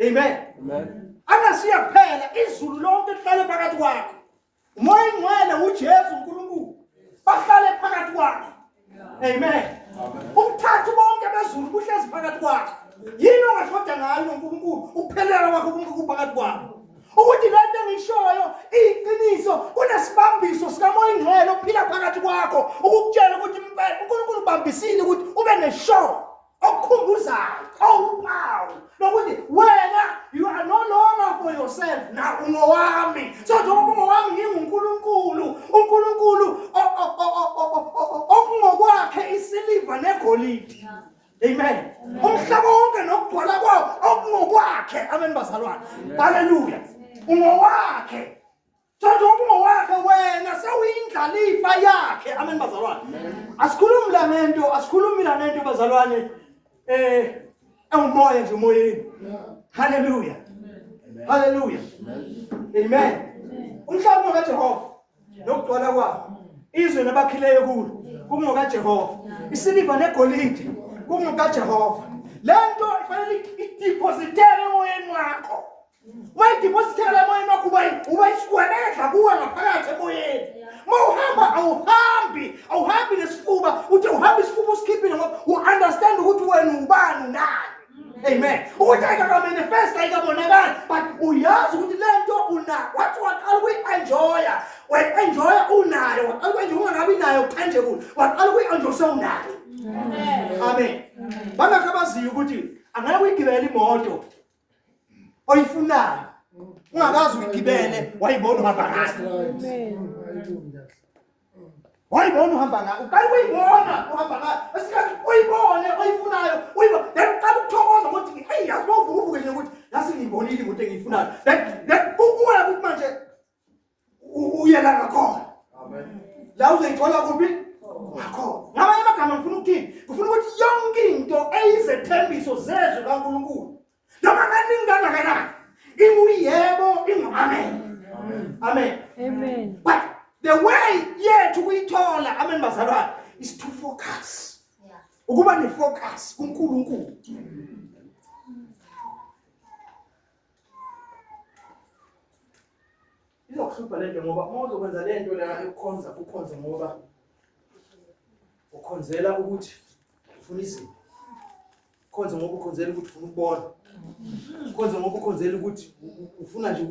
Amen. Amen. Angasiya kuphela izulu lonke lihlale phakathi kwakho. Umoya ingcwele uJesu uNkulunkulu bahlale phakathi kwakho. Amen. Ubuthathu bonke bezulu buhlezi phakathi kwakho. Yini ongashoda ngayo noNkulunkulu? Ukuphelela kwakho konke kuphakathi kwakho. Ukuthi le nto engishoyo iyiqiniso kunesibambiso sikamoya ingcwele ophila phakathi kwakho ukukutshela ukuthi impela uNkulunkulu ubambisile ukuthi ube neshow okukhumbuzayo owuphawu lokuthi wena you are no longer for yourself now ungowami. So njengoba ungowami nginguNkulunkulu, uNkulunkulu okungokwakhe isiliva negolide. Amen. Umhlaba wonke nokugcwala kwawo okungokwakhe. Amen bazalwane. Haleluya. Ungowakhe. So njengoba ungowakhe wena sewuyindlalifa yakhe. Amen bazalwane. Asikhulumi la ngento, asikhulumi la ngento bazalwane. Engumoya nje umoyeni. Haleluya. Haleluya. Amen. Umhlaba kaJehova nokugcwala kwawo. Izwe nabakhileyo kulo kungokaJehova. Isiliva negolide kungokaJehova. Lento ifanele idepositele emoyeni wakho. Uma idepositele emoyeni wakho uba isigwebedla kuwe ngaphakathi emoyeni. Uma uhamba awuhambi nesifuba, uthi uhamba isifuba usikhiphile ngoba u-understand ukuthi wena ubani unani. Amen. Ukuthi ayikakamanifesta ayikabonakali but uyazi ukuthi le nto unayo. Wathi waqala ukuyi-enjoya, wayi-enjoya unayo, waqala ukuyi-enjoya ungakabi nayo tangible, waqala ukuyi-enjoya sewunayo. Amen. Bangakho abaziyo ukuthi angeke uyigibele imoto oyifunayo ungakazi uyigibele wayibona uhamba ngayo. Wayibona uhamba ngayo, uqala ukuyibona uhamba ngayo. Esikhathi uyibone oyifunayo, uyibone. Then uqala ukuthokoza ukuthi hey yazi uvuka uvuke nje ukuthi yazi ngiyibonile imoto engiyifunayo. Then kukuwe ukuthi manje uye la ngakhona. Amen. La uzoyithola kuphi? Ngakhona. Ngamanye amagama ngifuna ukuthini? Ngifuna ukuthi yonke into eyizethembiso zezwi kaNkulunkulu noma kaningi kangakanani inguyebo ingu-amen. Amen. Amen. But the way yethu kuyithola, amen bazalwane, is to focus. Ukuba ne-focus kuNkulunkulu. Izokuhlupha lento ngoba uma uzokwenza lento la yokukhonza, ukhonze ngoba ukhonzela ukuthi ufuna izinto. Ukhonze ngoba ukhonzela ukuthi ufuna ukubona. Ukhonze ngoba ukhonzela ukuthi ufuna nje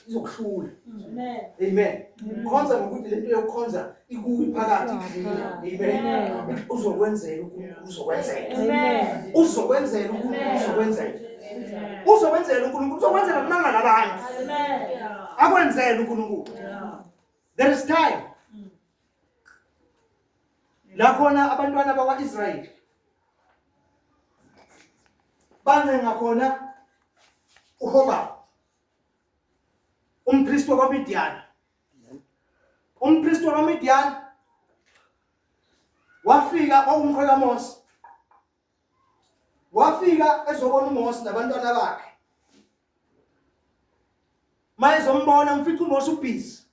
izokuhlula. Amen. Amen. Khonza ngokuthi lento yokukhonza ikuwe phakathi clear. Amen. Uzokwenzela uNkulunkulu, uzokwenzela. Amen. Uzokwenzela uNkulunkulu, uzokwenzela. Uzokwenzela uNkulunkulu, uzokwenzela kumanga nabantu. Amen. Akwenzele uNkulunkulu. There is time. La khona abantwana bakwa-Israyeli bancenga khona uHobab umpristi wakwaMidiyani. Umpristi wakwaMidiyani wafika kwakumkhwe kaMose. Wafika ezobona uMose nabantwana bakhe. Mayezombona umfica uMose ubhizi.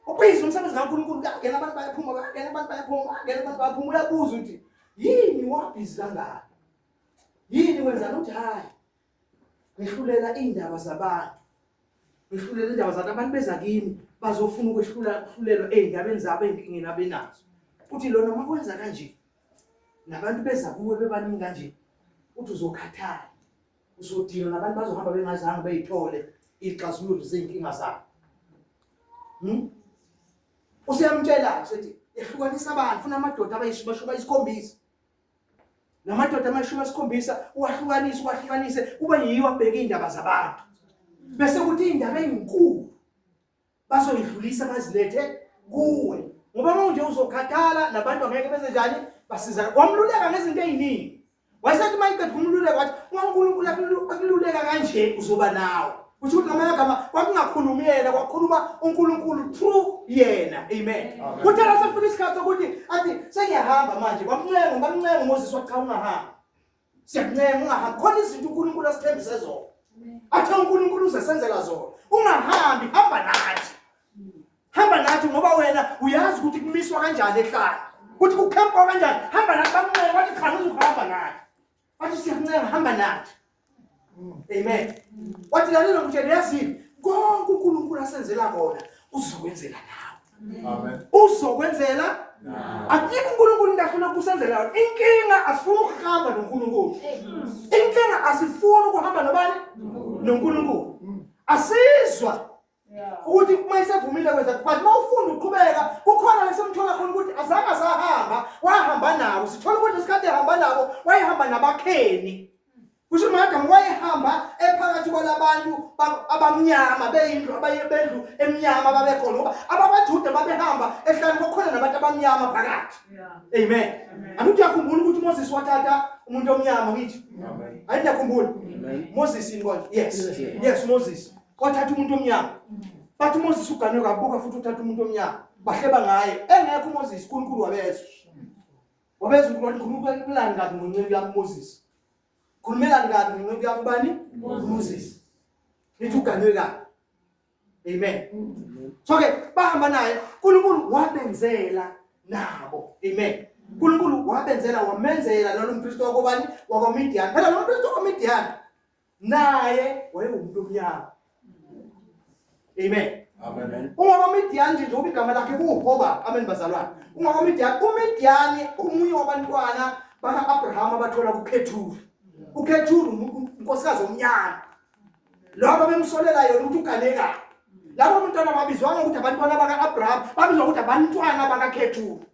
Ubhizi umsebenzi kaNkulunkulu kuyangena abantu bayaphuma bayangena abantu bayaphuma bayangena abantu bayaphuma uyabuza ukuthi yini wabhizi kangaka? Yini wenzani uthi hayi ngehlulela iy'ndaba zabantu ngehlulela iy'ndaba zabantu abantu beza kimi bazofuna ukwehlula ukuhlulelwa ey'ndabeni zabo ey'nkingeni abenazo uthi lona uma kwenza kanje nabantu beza kuwe bebaningi kanje uthi uzokhathala uzodinwa nabantu bazohamba bengazange beyithole iy'xazululo zey'nkinga zabo hmm? Useyamtshela sethi ehlukanisa abantu funa amadoda abayishumi ayisikhombisa Namadoda 70 uwahlukanise uwahlukanise kube yiwo abheka iy'ndaba zabantu. Bese kuthi iy'ndaba ey'nkulu bazoyidlulisa bazilethe kuwe. Ngoba manje uzokhathala nabantu angeke benze njani basizana. Wamluleka ngezinto ey'ningi. Wayesethi uma iqeda ukumluleka wathi uma uNkulunkulu akululeka kanje uzoba nawe. Kusho ukuthi ngamanye amagama kwakungakhulumi yena kwakhuluma uNkulunkulu through yena. Amen. Kuthe la sekufika isikhathi sokuthi athi sengiyahamba manje kwamncenga bamncenga uMoses wathi cha ungahambi. Siyakuncenga ungahambi. Khona izinto uNkulunkulu asithembise zona. Athe uNkulunkulu uzesenzela zona. Ungahambi hamba nathi. Hamba nathi ngoba wena uyazi ukuthi kumiswa kanjani ehlala. Ukuthi kukhempwa kanjani. Hamba nathi bamncenga wathi cha ngizokuhamba nathi. Wathi siyakuncenga hamba nathi. Amen. Wathi lalela ngitshele yazini konke uNkulunkulu asenzela kona uzokwenzela nawe. Amen. Uzokwenzela akukho uNkulunkulu into afuna ukusenzela yona. Inkinga asifuni ukuhamba noNkulunkulu. Inkinga asifuni ukuhamba nobani? NoNkulunkulu. Asizwa ukuthi uma isevumile kwenza but uma ufunda uqhubeka kukhona lesimthola khona ukuthi azange asahamba wahamba nabo sithola ukuthi isikhathi ehamba nabo wayehamba nabakheni kusho uMadam wayehamba ephakathi kwalabantu abamnyama beyindlu abaye bendlu emnyama babekhona ngoba abakwaJuda babehamba ehlane kwakhona nabantu abamnyama phakathi amen angithi uyakhumbula ukuthi uMoses wathatha umuntu omnyama ngithi ayi ngiyakhumbula Moses yini konje yes yes Moses Wathatha umuntu omnyama. Bathi uMoses uganwe kabuka futhi uthatha umuntu omnyama. Bahleba ngaye. Engekho uMoses uNkulunkulu wabezwa. Wabezwa uNkulunkulu khulumelani kabi ngonceku yami Moses. Khulumelani kabi ngonceku yami bani? Moses. Nithi uganwe kabi. Amen. So ke bahamba naye uNkulunkulu wabenzela nabo. Amen. uNkulunkulu wabenzela wamenzela nalo mpristi wakobani wakwaMidian. Phela lo mpristi wakwaMidian naye wayewumuntu omnyama amen amen ungakwaMidiyani nje njengoba igama lakhe kuwuHoba amen bazalwane ungakwaMidiyani uMidiyani omunye wabantwana baka-Abraham abathola kuKhethuri uKhethuri unkosikazi omnyama labo bemsolela yona ukuthi ugane kabi labo bantwana babizwanga ukuthi abantwana baka-Abraham babizwa ukuthi abantwana bakaKhethuri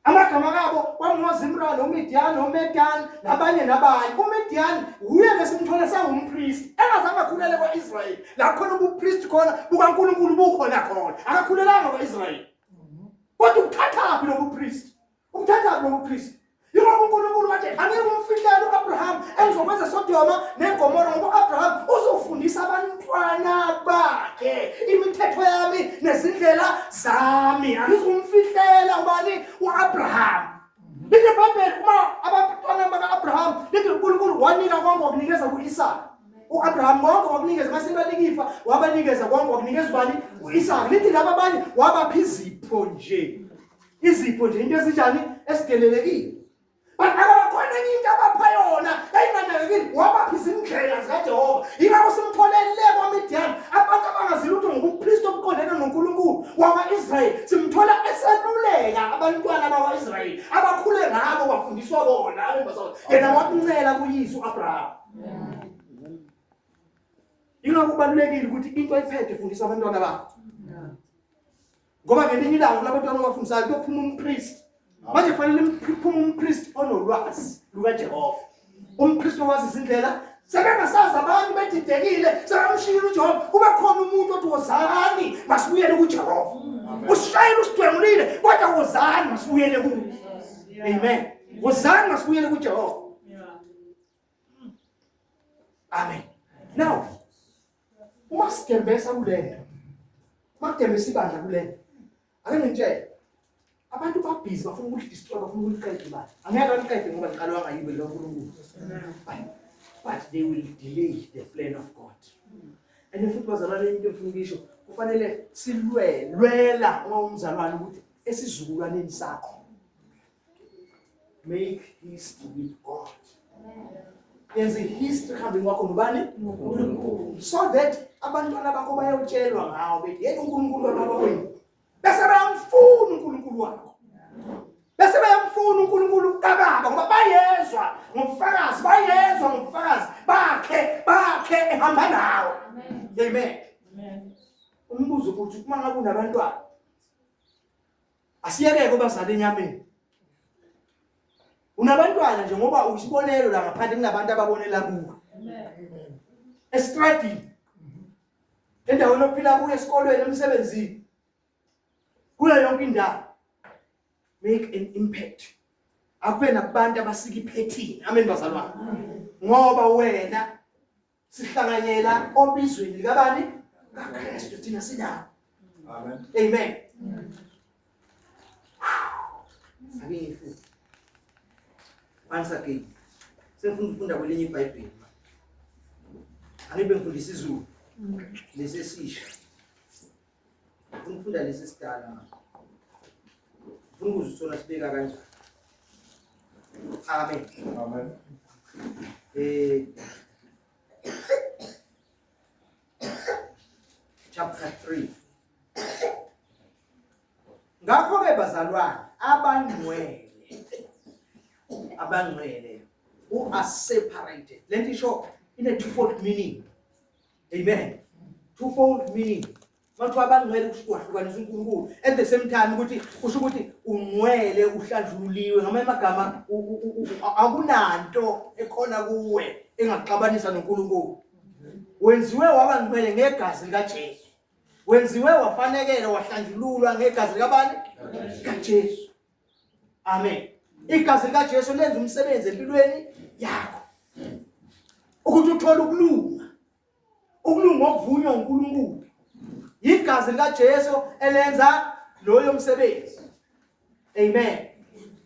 Amagama kabo kwakungoZimra noMidian noMedan nabanye nabanye. UMidian wuye lesimthole sewumpristi engazange akhulele kwa-Israyeli. La khona ubupristi khona bukaNkulunkulu bukhona khona. Akakhulelanga kwa-Israyeli. Kodwa ukuthathaphi lobu priest? Ukuthathaphi lobu priest? Yingoba uNkulunkulu wathi angeke umfihlele uAbraham engizokwenza Sodoma neGomora ngoba uAbraham uzofundisa abantwana bakhe imithetho yami nezindlela zami angizukumfihlela ubani uAbraham lithi iBhayibheli uma abantwana baka-Abraham lithi uNkulunkulu wanika konke wakunikeza ku-Isaka u-Abraham konke wakunikeza mase banika ifa wabanikeza konke wakunikeza ubani u-Isaka lithi laba abanye wabapha izipho nje izipho nje into ezinjani esidelelekile But akabakhona enye into abapha yona yayinganakekile wabapha izindlela zikaJehova. Yingakho simtholele kwaMidiyani abantu abangazi lutho ngobupristi obuqondene noNkulunkulu wakwa-Israyeli. Simthola eseluleka abantwana bakwa-Israyeli abakhule ngabo bafundiswa bona abembazana. Yena wakuncela kuyise u-Abraham. Yingakho kubalulekile ukuthi into ayiphethe ifundisa abantwana bakho. Ngoba ngelinye ilanga kulabantwana obafundisayo kuyophuma umpriest. Manje kufanele kuphume umpriest onolwazi lukaJehova. Umpriest owazi izindlela sebengasazi abantu bedidekile sebamshiyile uJehova kube khona umuntu othi wozani masibuyele kuJehova. Usishayela usidwengulile kodwa wozani masibuyele kuye. Amen. Wozani masibuyele kuJehova. Amen. Now uma sidembesa kulento Makudemisa ibandla kulena. Ake ngitshele. Abantu babhizi bafuna ukulidestroy, bafuna ukuliqeda ibandla. Angeke baliqede ngoba liqalwanga yibo likaNkulunkulu. But they will delay the plan of God. And futhi bazalwane into engifuna ukuyisho kufanele silwelwela uma umzalwane ukuthi esizukulwaneni sakho make history with God. Yenza history hambeni kwakho nobani? uNkulunkulu. So that abantwana bakho bayotshelwa ngawo bethi yena uNkulunkulu kababa wenu. Bese bayamfuna uNkulunkulu wakho. Bese bayamfuna uNkulunkulu kababa ngoba bayezwa ngobufakazi, bayezwa ngobufakazi bakhe, bakhe ehamba nawe. Amen. Umbuzo ukuthi uma ngabe unabantwana asiyekeke ubazali enyameni. Unabantwana nje ngoba uyisibonelo la ngaphandle kunabantu ababonela kuwe. Estradini. Endaweni ophila kuyo esikolweni emsebenzini. Kuyo yonke indawo. Make an impact. Akube nakubantu abasika iphethini. Amen bazalwane. Ngoba wena sihlanganyela obizweni likabani? KaKristu thina sinawo. Amen. Amen. Ake ngifunde. Once again. Sengifuna ukufunda kwelinye iBhayibheli. Angibe ngifundisa isiZulu. Lesi esisha. Ngifuna ukufunda lesi esidala manje. Ngifuna ukuzwa sona sibeka kanjani. Amen. Amen. Chapter 3. Ngakho-ke bazalwane abangcwele abangcwele who are separated. Lento isho ine twofold meaning. Amen. Twofold meaning. Makuthiwa abangcwele kusho wahlukanisa uNkulunkulu. At the same time ukuthi kusho ukuthi ungcwele uhlanjululiwe ngamanye amagama akunanto ekhona kuwe engakuxabanisa noNkulunkulu. Wenziwe waba ngcwele ngegazi likaJesu. Wenziwe wafanekela wahlanjululwa ngegazi likabani? KaJesu. Amen. Igazi likaJesu lenza umsebenzi empilweni yakho. Ukuthi uthole ukulunga. Ukulunga okuvunywa uNkulunkulu. Igazi likaJesu elenza loyo msebenzi. Amen.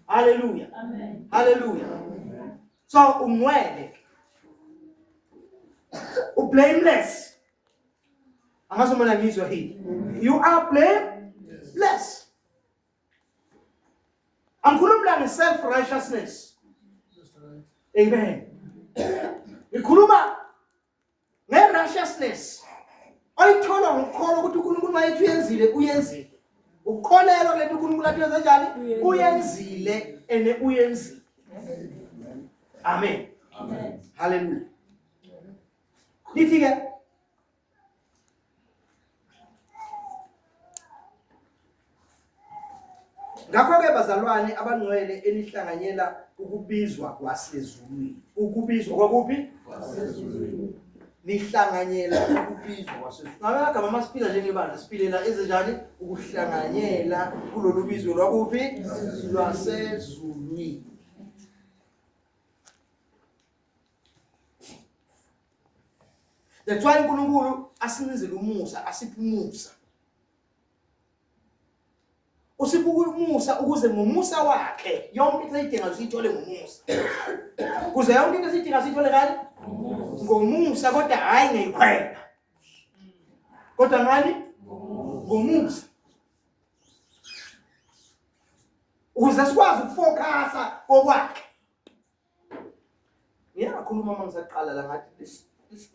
Hallelujah. Amen. Hallelujah. So ungcwele. Ublameless. Angazi uma ngizwa yini. You are blameless. Angikhulumi la nge-self righteousness. Amen. Ngikhuluma nge-righteousness oyithola ngokukholwa ukuthi uNkulunkulu mayethi uyenzile uyenzile. Ukukholelwa kulento uNkulunkulu athi uyenze njani? Uyenzile ene uyenzile. Amen. Amen. Hallelujah. Lithi ke Ngakho-ke bazalwane abangcwele enihlanganyela ukubizwa kwasezulwini. Ukubizwa kwakuphi? Kwasezulwini. Nihlanganyela ukubizwa kwasezulwini. Ngabe amagama masiphila njengebandla siphilela ezenjani? Ukuhlanganyela kulolu bizo lwakuphi? Lwasezulwini. That's why uNkulunkulu asinizele umusa, asiphe umusa. Usiphe umusa ukuze ngomusa wakhe yonke into esiyidingayo siyithole ngomusa. Kuze yonke into esiyidingayo siyithole ngani? Ngomusa kodwa hhayi ngeyikhwela. Kodwa ngani? Ngomusa. Ukuze sikwazi ukufocasa kokwakhe. Ngiyakhuluma uma ngisaqala la ngathi this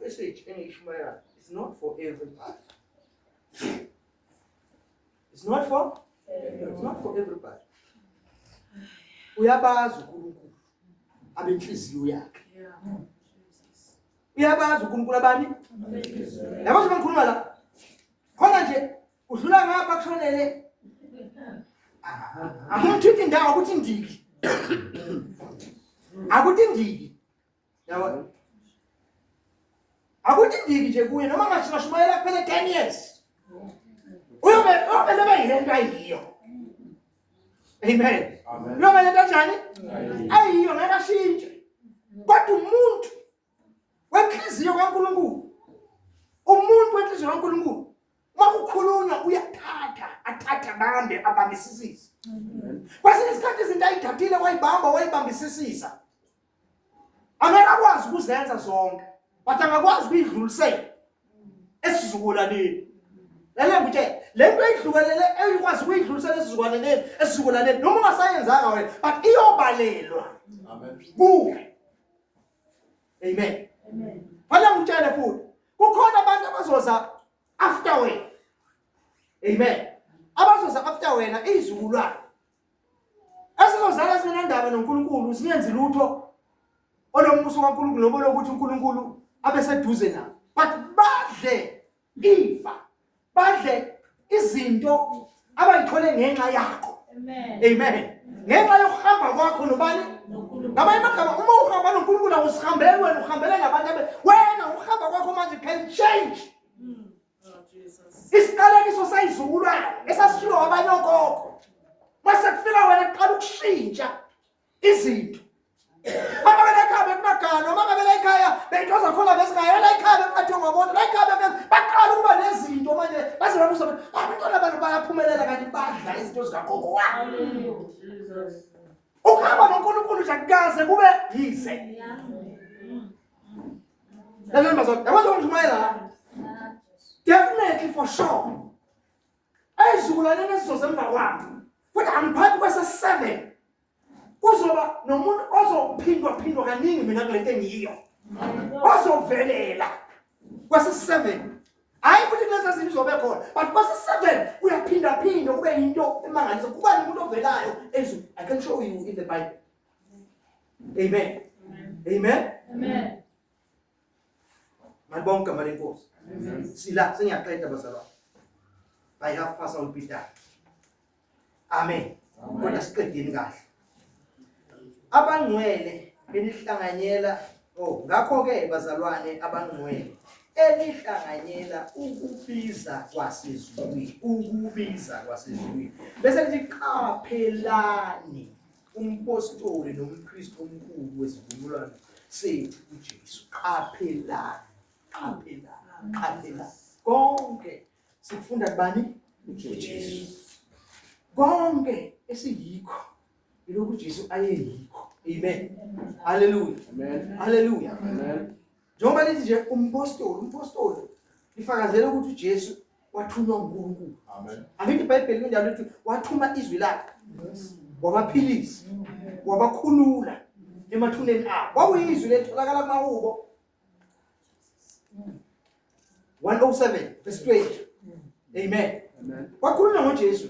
message engiyishumayela is not for everybody. It's not for everybody. Uyabazi uNkulunkulu abenhliziyo yakhe. Uyabazi uNkulunkulu abani? Yabo nje ngikhuluma la. Khona nje udlula ngapha kushonele akumthinti indawo ukuthi ndiki. Akuthi ndiki. Yabo. Akuthi ndiki nje kuye noma ngashumayela kuphela 10 years. Uyobe uyobe lebe yilento ayiyo. Amen. Amen. Uyobe lento kanjani? Ayiyo ngeke ashintshe. Kodwa umuntu wenhliziyo kaNkulunkulu, umuntu wenhliziyo kaNkulunkulu, uma Uma kukhulunywa uyathatha, athathe abambe, abambisisise. Kwesinye isikhathi izinto ayithathile wayibamba, wayibambisisisa. Angeke akwazi ukuzenza zonke, but angakwazi ukuyidlulisela esizukulwaneni. Lalela ngikutshele, le nto eyidlukelele eyikwazi ukuyidlulisela esizukulwaneni, esizukulwaneni noma ungasayenzanga wena, but iyobalelwa kuwe. Amen. Fanele ngikutshele futhi, kukhona abantu abazoza after wena. Amen. Abazoza after wena izizukulwane. Esizozala singenandaba noNkulunkulu, singenzi lutho olombuso kaNkulunkulu noma lokuthi uNkulunkulu abe seduze nabo. But badle ifa, badle izinto abayithole ngenxa yakho. Amen. Amen. Ngenxa yokuhamba kwakho nobani? Ngamanye amagama uma uhamba noNkulunkulu awusihambeli wena uhambela nabantu abe wena uhamba kwakho manje can change. Isiqalekiso sayizukulwane esasishiwo abanye okhokho. Mase kufika wena kuqala ukushintsha izinto. Mama bela ekhaya bekunagano, mama bela ekhaya beyinto zakhona bezingayela ekhaya bekungathengwa moto, la ekhaya baqala ukuba nezinto manje baze babuza abantwana abantu bayaphumelela kanti badla izinto zikagogo wabo. Ukuhamba noNkulunkulu nje akukaze kube yize. Lalela bazalwane, yabo njengoba ngishumayela la. Definitely for sure. Ezizukulwaneni ezizoza emva kwami. Futhi angiphathi kwese 7. Kuzoba nomuntu ozophindwa phindwa kaningi mina kulento engiyiyo. Ozovelela kwese 7. Hayi ukuthi kulezi zinto izobe khona, but kwese 7 uyaphinda phinda kube into emangaliso. Kuba nomuntu ovelayo ezweni. I can show you in the Bible. Amen. Amen. Amen. Malibonke igama lenkosi. Sila sengiyaqeda bazalwane. By half past I will be done. Amen. Kodwa siqedeni kahle. Abangcwele enihlanganyela oh ngakho ke bazalwane abangcwele enihlanganyela ukubiza kwasezulwini ukubiza kwasezulwini bese lithi qaphelani umpostoli nompristi omkhulu wesivumelwano sethu uJesu. Qaphelani, qaphelani, qaphelani. Konke sikufunda kubani? UJesu. Konke esiyikho ilokhu uJesu ayeyikho. Amen. Hallelujah. Amen. Hallelujah. Amen. Njengoba lithi nje umpostoli, umpostoli lifakazela ukuthi uJesu wathunywa uNkulunkulu. Amen. Angithi iBhayibheli kunjalo lithi wathuma izwi lakhe. Wabaphilisa, wabakhulula emathuneni abo. Kwakuyizwi letholakala kumahubo 107 verse 20. Amen. Amen. Wakhuluma ngoJesu.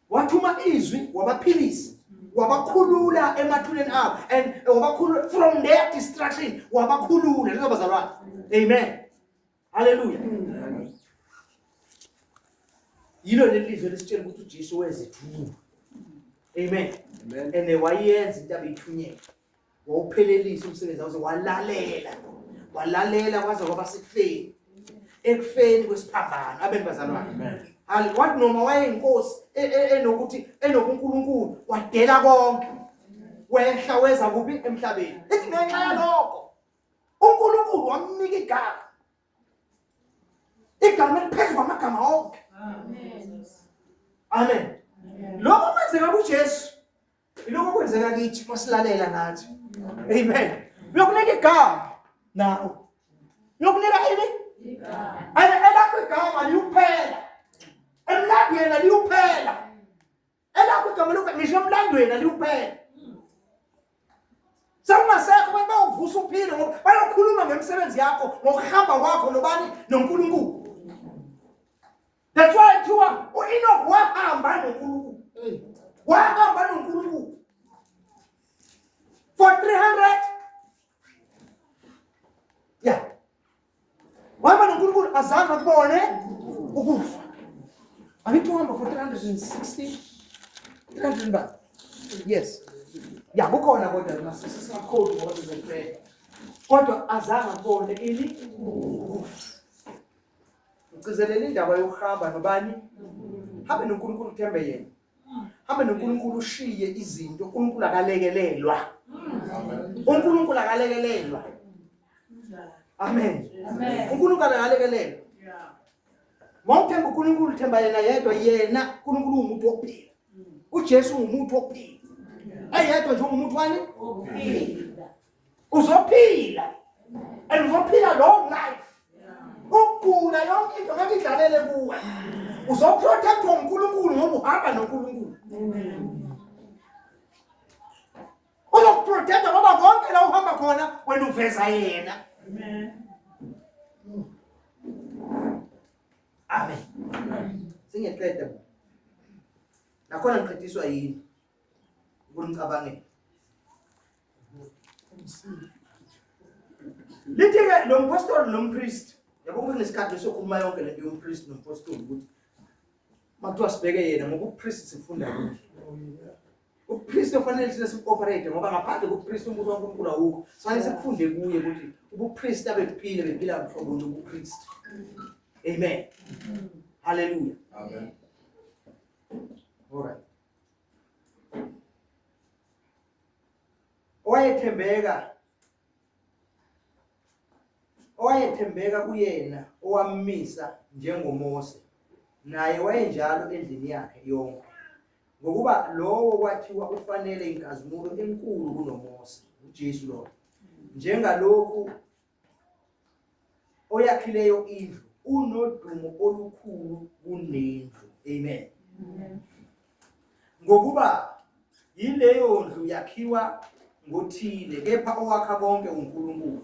Wathuma izwi wabaphilisa wabakhulula emathuneni abo and wabakhulula from their destruction wabakhulula lezo bazalwane. Amen. Haleluya. Yilo leli lizwi lisitshela ukuthi uJesu wezithunywa. Amen. Amen. And wayenza into abeyithunyelwe. Wawuphelelisa umsebenzi waze walalela. Walalela kwaze kwaba sekufeni. Ekufeni kwesiphambano. Amen bazalwane. Amen. Hal wathi noma wayeyinkosi e, e, enokuthi enobuNkulunkulu wadela konke. Wehla weza kuphi emhlabeni. Ithi ngenxa yalokho uNkulunkulu wamnika igama igama eliphezu kwamagama onke. Amen. Amen. Lokho kwenzeka kuJesu. Ilokho kwenzeka kithi masilalela nathi. Amen. Uyokunika igama nawe. Uyokunika ini? Igama. Elakho igama liyuphela. Emlandweni aliyuphela. Elakho igama lokho ngisho emlandweni aliyuphela. Sewungasekho abantu bayokuvusa uphile ngoba bayokhuluma ngemisebenzi yakho ngokuhamba kwakho nobani noNkulunkulu. That's why kuthiwa u-Enoch wahamba noNkulunkulu. Wahamba noNkulunkulu. For 300 Yeah. Wahamba noNkulunkulu azange akubone ukufa. Angithi uhamba for 360 300 ba. Yes. Ya kukhona kodwa nasisakhodi ngoba sizoqeda. Kodwa azange akubone ini ukufa. Ngigcizelela indaba yokuhamba nobani? Hambe noNkulunkulu uthembe yena. Hambe noNkulunkulu ushiye izinto. uNkulunkulu akalekelelwa. uNkulunkulu akalekelelwa. Amen. Amen. uNkulunkulu akalekelelwa. Mawuthemba uNkulunkulu themba yena yedwa yena uNkulunkulu ungumuntu wokuphila. UJesu ungumuntu wokuphila. Eyedwa nje ungumuntu wani? Wokuphila. Uzophila. And uzophila long life. Ukugula yonke into ngeke idlalele kuwe. Uzoprotectwa uNkulunkulu ngoba uhamba noNkulunkulu. Uzokuprotecta ngoba konke la uhamba khona wena uveza yena. Amen. Amen. Singeqeda. Nakhona ngiqediswa yini? Ukunicabangela. Lithi-ke lo mpostoli nompristi, yabo kunesikhathi lesokhuluma yonke lento yompristi nompostoli ukuthi makuthiwa sibheke yena ngoba upristi sifunda kuye. Upristi ofanele thina simu-operate ngoba ngaphandle kopristi umbuso kaNkulunkulu awukho. Sifanele sifunde kuye ukuthi ubupristi abephile bephila mhlobo lobupristi. Amen. Hallelujah. Amen. All right. Owayethembeka owayethembeka kuyena owammisa njengoMose naye wayenjalo endlini yakhe yonke ngokuba lowo kwathiwa ufanele inkazimulo enkulu kunoMose uJesu lowo njengalokhu oyakhileyo indlu unodumo olukhulu kunendlu amen ngokuba yileyo ndlu yakhiwa ngothile kepha owakha konke uNkulunkulu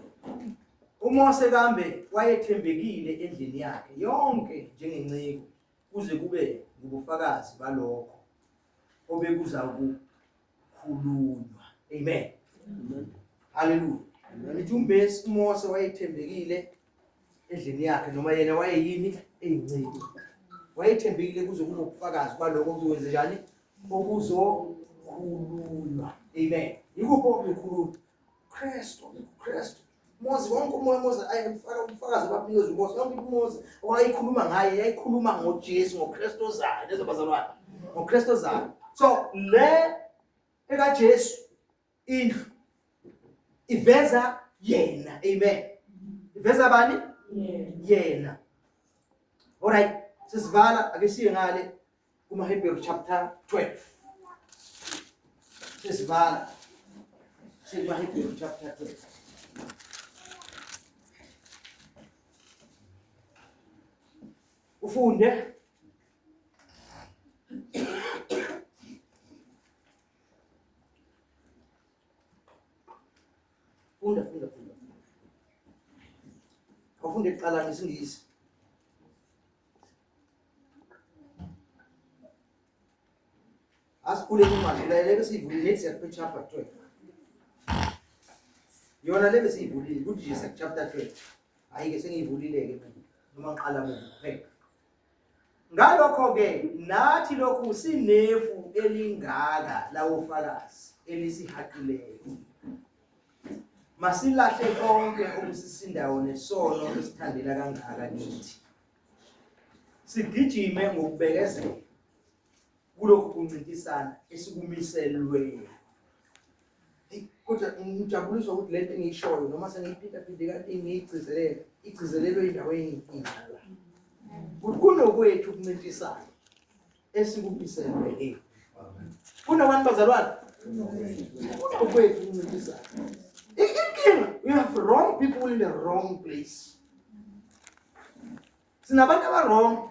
uMose kambe wayethembekile endlini yakhe yonke njengenceku kuze kube ngubufakazi balokho obekuza ukukhulunywa amen haleluya ngithi umbesi uMose wayethembekile endlini yakhe noma yena wayeyini eyinceku wayethembekile kuze kube ubufakazi balokho okuzokwenza njani okuzokhulunywa amen yikuphi okuzokhulunywa Kristu Kristu Mose wonke umoya Mose ayefaka ubufakazi ababunikeza uMose yonke uMose wayekhuluma ngaye yayikhuluma ngoJesu ngoKristu ozayo lezo bazalwane ngoKristu ozayo so le ekaJesu indlu iveza yena amen iveza bani yena alright sesivala ake siye ngale kumaHebheru chapter 12 sesivala sekumaHebheru chapter 12 ufunde funda funda funda awufunde kuqala ngesingisi Asikule imali la lebe siyivulile nethi siya chapter 12. Yona lebe siyivulile kuthi nje siya chapter 12. Hayi ke sengiyivulile ke mina noma ngiqala muva kuphela. Ngalokho ke nathi lokhu sinefu elingaka lawofakazi elisihaqileyo. Masilahle konke okusisindayo nesono esithandela kangaka kithi. Sigijime ngokubekezela kulokhu kuncintisana esikumiselweyo. Kodwa ngijabuliswa ukuthi lento engiyishoyo noma sengiyiphindaphinde kanti ngiyigcizelela igcizelelwe endaweni inkinga la. Ukuthi kunokwethu ukuncintisana esikumiselwe hey. Kunabantu bazalwane? Kunokwethu ukuncintisana. Inkinga we have wrong people in the wrong place. Sinabantu aba-wrong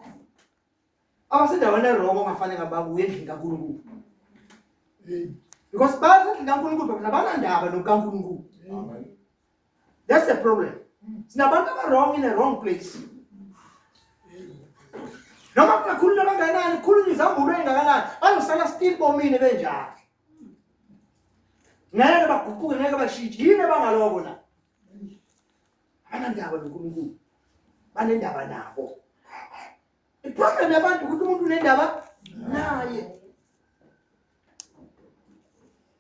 abasendaweni erong ongafanele ngabakuye endlini kaNkulunkulu because basendlini kaNkulunkulu but abanandaba nokaNkulunkulu that's the problem sinabantu aba-wrong in a wrong place noma kungakhulunywa kangakanani kukhulunywa izambulo ey'ngakanani bazosala still bomile benjalo ngeke baguquke ngeke bashintshe yini abangaloko na abanandaba noNkulunkulu banendaba nabo iproblem yabantu ukuthi umuntu unendaba naye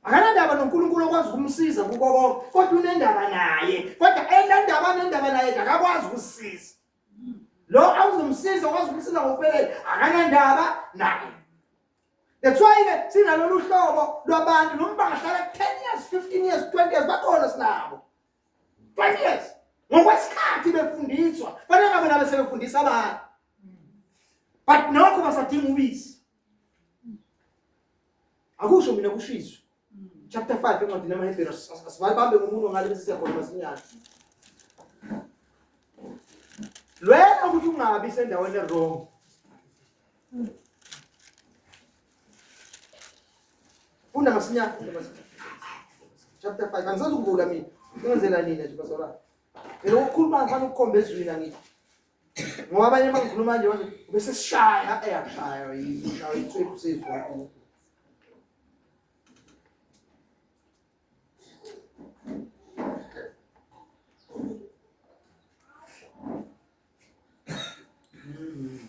akanandaba noNkulunkulu okwazi ukumsiza kuko konke kodwa unendaba naye kodwa enendaba nendaba naye akakwazi ukusiza lo awuzomsiza okwazi ukumsiza ngokuphelele akanandaba naye that's why ke sinalolu hlobo lwabantu noma bangahlala 10 years 15 years 20 years bakhona sinabo 20 years ngokwesikhathi befundiswa fanele ngabe nabe sebefundisa abantu. But nokho basadinga ubisi. Akusho mina kusho izwi. Chapter 5 encwadini yamaHebheru, asibambe ngomunwe ngale bese siyakhona masinyane. Lwela ukuthi ungabi sendaweni e-wrong. Funda masinyane, funda masinyane. Chapter 5 angisazukuvula mina. Ngenzela nina nje bazalwane. Phela ukukhuluma ngifana ukukhomba ezwini angithi. Ngoba abanye uma ngikhuluma nje bathi bese sishaya eyakushaya ishaya itswebhu sezwi kaNkulunkulu.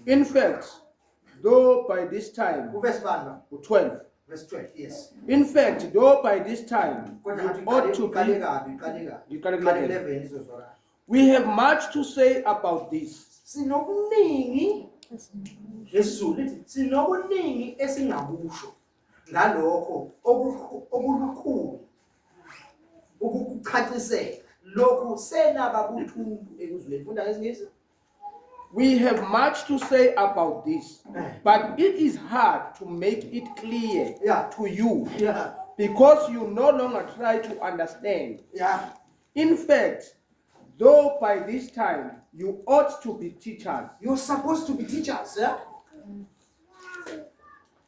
In fact, though by this time, Uvesi bani ba? 12. Verse 12, yes. In fact, though by this time Kodwa you ngathi ought to uqale be, kabi, uqale kabi. Ngiqale ku Uqale 11. 11 izozwakala. We have much to say about this, Sinokuningi ngesiZulu lithi sinokuningi esingakusho ngalokho okulukhulu ukukuchacisela lokhu senaba buthuntu ekuzweni. Funda ngesiNgisi. We have much to say about this, but it is hard to make it clear to you because you no longer try to understand. In fact, though by this time you ought to be teachers, You're supposed to be teachers, yeah?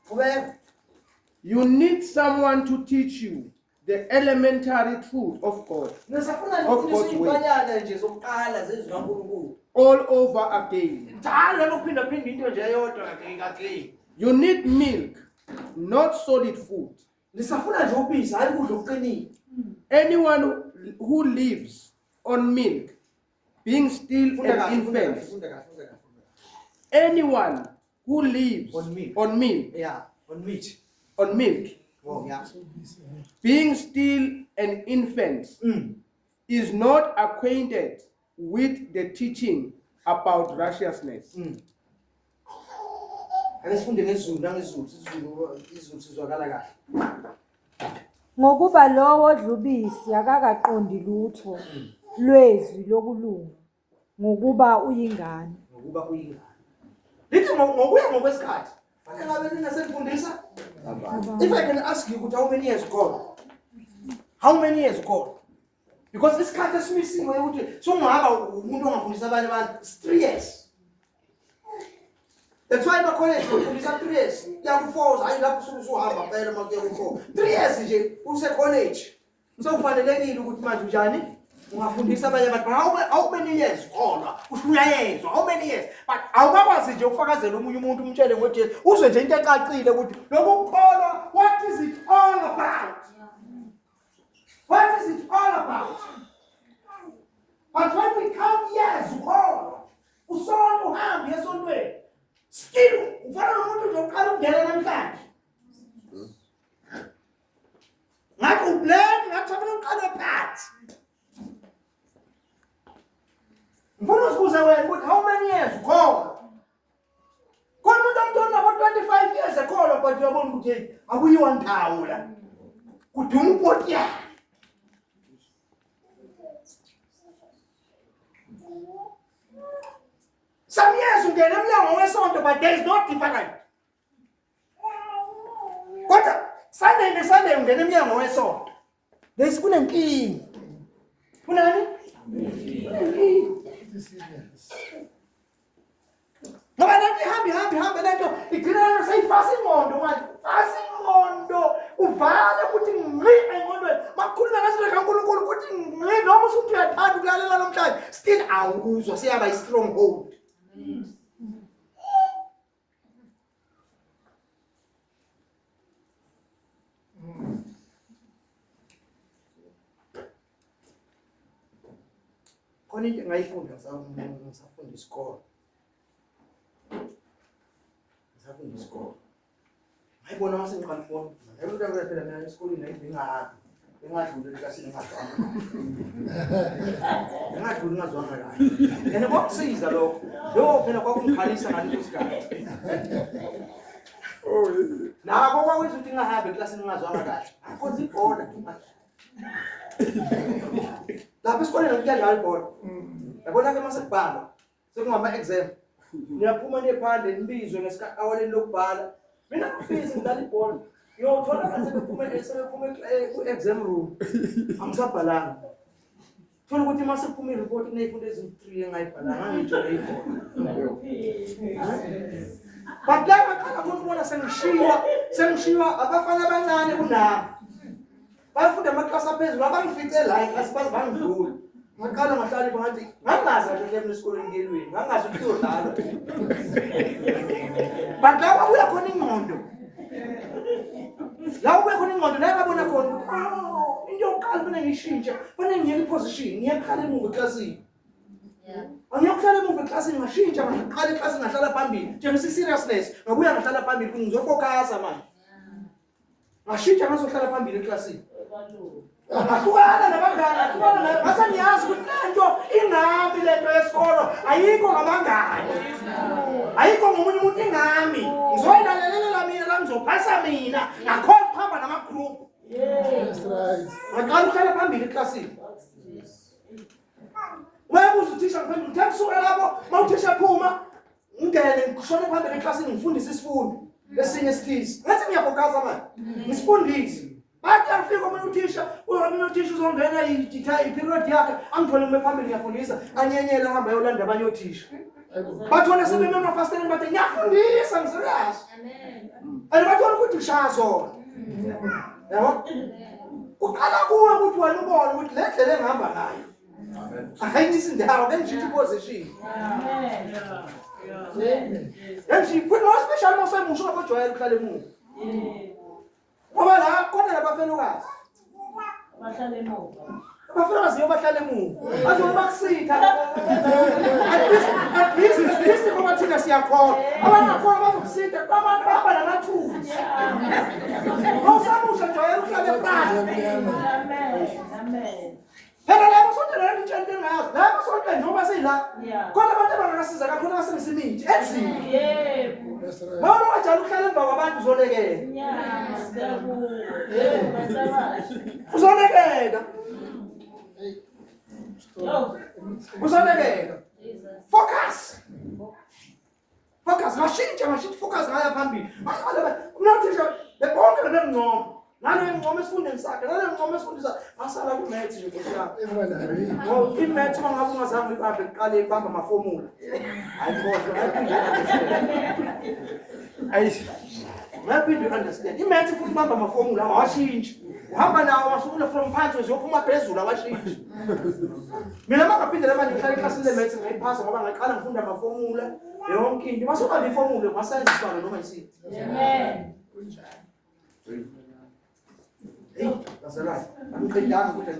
Qhubeka. You need someone to teach you the elementary truth of God Nisafuna Of nifundiswe God's way. iy'ntwanyana nje zokuqala zezwi kaNkulunkulu. All over again. Njalo lokuphindaphinda into nje eyodwa kaningi kaningi. You need milk, not solid food. Nisafuna nje ubisi, hayi ukudla okuqinile. Anyone who lives on milk, being still Funda an kahle, funda kahle, infant, funda kahle, funda kahle, funda kahle. Anyone who lives On milk. On milk, Yeah, on meat. On milk, Oh, yeah. Being still an infant, is not acquainted with the teaching about righteousness. Ake sifunde ngesiZulu nangesiZulu, isiZulu isiZulu sizwakala kahle. Ngokuba lowo odla ubisi akakaqondi lutho lwezwi lokulunga, ngokuba uyingane. Ngokuba uyingane. Lithi ngokuya ngokwesikhathi. Fanele ngabe nina senifundisa? If I can ask you ukuthi how many years gone? How many years gone? Because isikhathi esimisiwe ukuthi sungaba umuntu ongafundisa abanye abantu it's 3 years. That's why ema-college ufundisa 3 years. Kuya ku-4, hayi lapho usuke usuhamba phela uma kuya ku-4. 3 years nje use-college. Sewufanelekile ukuthi manje unjani? Ungafundisa abanye abantu. But how many years khona? Usho uyayezwa. How many years? But awukakwazi nje ukufakazela omunye umuntu umtshele ngoJesu. Uzwe nje into ecacile ukuthi lokhu kukholwa, what is it all about? What is it all about? But when we count years ukholwa, usonto uhambe esontweni. Still ufana nomuntu nje oqala ukungena namhlanje. Ngathi ublank, ngathi ufuna uqale phansi. Ngifuna usibuze wena ukuthi how many years ukholwa? Khona umuntu omntwana nabo 25 years ekholwa, but uyabona ukuthi hey, akuyiwa ndawo la. Kuduma upotiyana. Some years ungena emnyango wesonto, but there is no different. Kodwa Sunday ne Sunday ungena emnyango wesonto. There is kunenkinga. Kunani? Kunenkinga. Ngoba lento ihambe ihambe ihambe lento igcina lento seyifasa ingqondo manje. Fasa ingqondo uvale ukuthi ngqi engqondweni. Makukhulunywa ngezwi likaNkulunkulu ukuthi ngqi noma usuthi uyathanda ukulalela namhlanje still awukuzwa seyaba i-stronghold. Khona into engayifunda ngisafunda isikole. Ngisafunda isikole. Ngayibona mase ngiqala ukubona. Ngayibona phela mina esikoleni ngingahambi. Ngingadluli eklasini ngingazwanga. Ngingadluli ngingazwanga kahle. Yena kwakusiza lokho. Lo phela kwakungikhalisa ngaleso sikhathi. Nako kwakwenza ukuthi ngingahambi eklasini ngingazwanga kahle. Akhonza ibhola. Lapha esikoleni kuyadlalwa ibhola. Yabona ke mase kubhalwa sekungama exam. Niyaphuma niye phandle nibizwe ngesikhathi awaleni lokubhala. Mina ngifisi ngidlala ibhola. Ngiyothola ngathi sebephume ku-exam room. Angisabhalanga. Thola ukuthi uma sekuphuma i-report kunezifundo eziwu-3 engayibhalanga ngangijwayele ibhola. But la ngaqala khona ukubona sengishiywa abafana abancane kunami. Bayafunda amaklasi aphezulu abangifice la iklasi baze bangidlula. Ngaqala ngahlala ngathi ngangazi kahle hle mina esikoleni ngiyelweni, ngangazi ukuthi kuyodlalwa. But la kwabuya khona ingqondo. La kubuya khona ingqondo la ngabona khona ukuthi oh, into yokuqala kufanele ngiyishintshe, kufanele ngiyeke i-position, ngiyekhala emuva eklasini. Angiyokuhlala emuva eklasini ngashintsha ngaqala eklasini ngahlala phambili. Tshengisa i-seriousness, ngabuya ngahlala phambili ukuthi ngizofocasa manje. Ngashintsha ngazohlala phambili eklasini. Ngahlukana nabangani, ngahlukana naye. Ngase ngiyazi ukuthi lento ingami lento yesikolo ayikho ngabangani. Ayikho ngomunye umuntu ingami. Ngizoyilalelela mina la ngizophasa mina. Ngakhona ukuhamba nama-group. That's right. Ngaqala ukuhlala phambili eklasini. Wayebuza uthisha ngiphendula, uthe kusuka lapho uma uthisha ephuma ngingene ngishone phambili eklasini ngifundise isifundo esinye esithize. Ngathi ngiyafokaza manje. Ngisifundise. Bathi afika omunye uthisha, omunye uthisha uzongena i-period yakhe, angithole ngime phambili ngiyafundisa, anyenyele ahambe ayolanda abanye othisha. Bathole sebeme emafasiteleni bathi ngiyafundisa ngiserious. And bathole ukuthi ngishaya zona. Yabo? Kuqala kuwe ukuthi wena ubone ukuthi le ndlela engihamba ngayo ayinisi indawo bengishintsha i-position. Bengishintsha futhi more especially uma usemusha ungakojwayela ukuhlala emuva. Ngoba la khona labafelokazi. Bahlale emuva. Abafelokazi yibo bahlala emuva. Bazobe bakusitha. At least ngoba thina siyakholwa. Abangakholwa bazokusitha. Abantu bahamba namathuzi. Mawusamusha jwayela ukuhlala e-front. Amen. Amen. Phela la emasontweni lento itshela into engayazi. La emasontweni njengoba sila. Yeah. Khona abantu abangakasiza kakhulu abasebenzisa imithi enzima. Yebo. That's right. Mawulo wajala ukuhlala emva kwabantu uzolekela. Inyama siyakuwe. Yebo, basabasha. Uzolekela. Yo. Uzolekela. Jesus. Focus. Focus ngashintsha focus ngaya phambili. Ngaqala mina uthisha bebonke bebengcoma. Nalo engcoma esifundeni sakhe, nalo engcoma esifundeni sakhe. Ngasala ku maths nje nkosi yami. Everybody. Ngoba i-maths uma ngabe ungazange uyibambe kuqala ibamba amafomula. Hayi kodwa ngaphinde Ayish. ngaphinde understand. I-maths futhi ibamba amafomula awashintshi. Uhamba nawo amafomula from phansi uzophuma phezulu awashintshi. Mina mangaphinde manje ngihlala eklasini le-maths ngayiphasa ngoba ngaqala ngifunda amafomula yonke into. Mase ubamba ifomula ungasenza isibalo noma yisiphi. Amen. Hey, bazalwane, angiqedanga kodwa.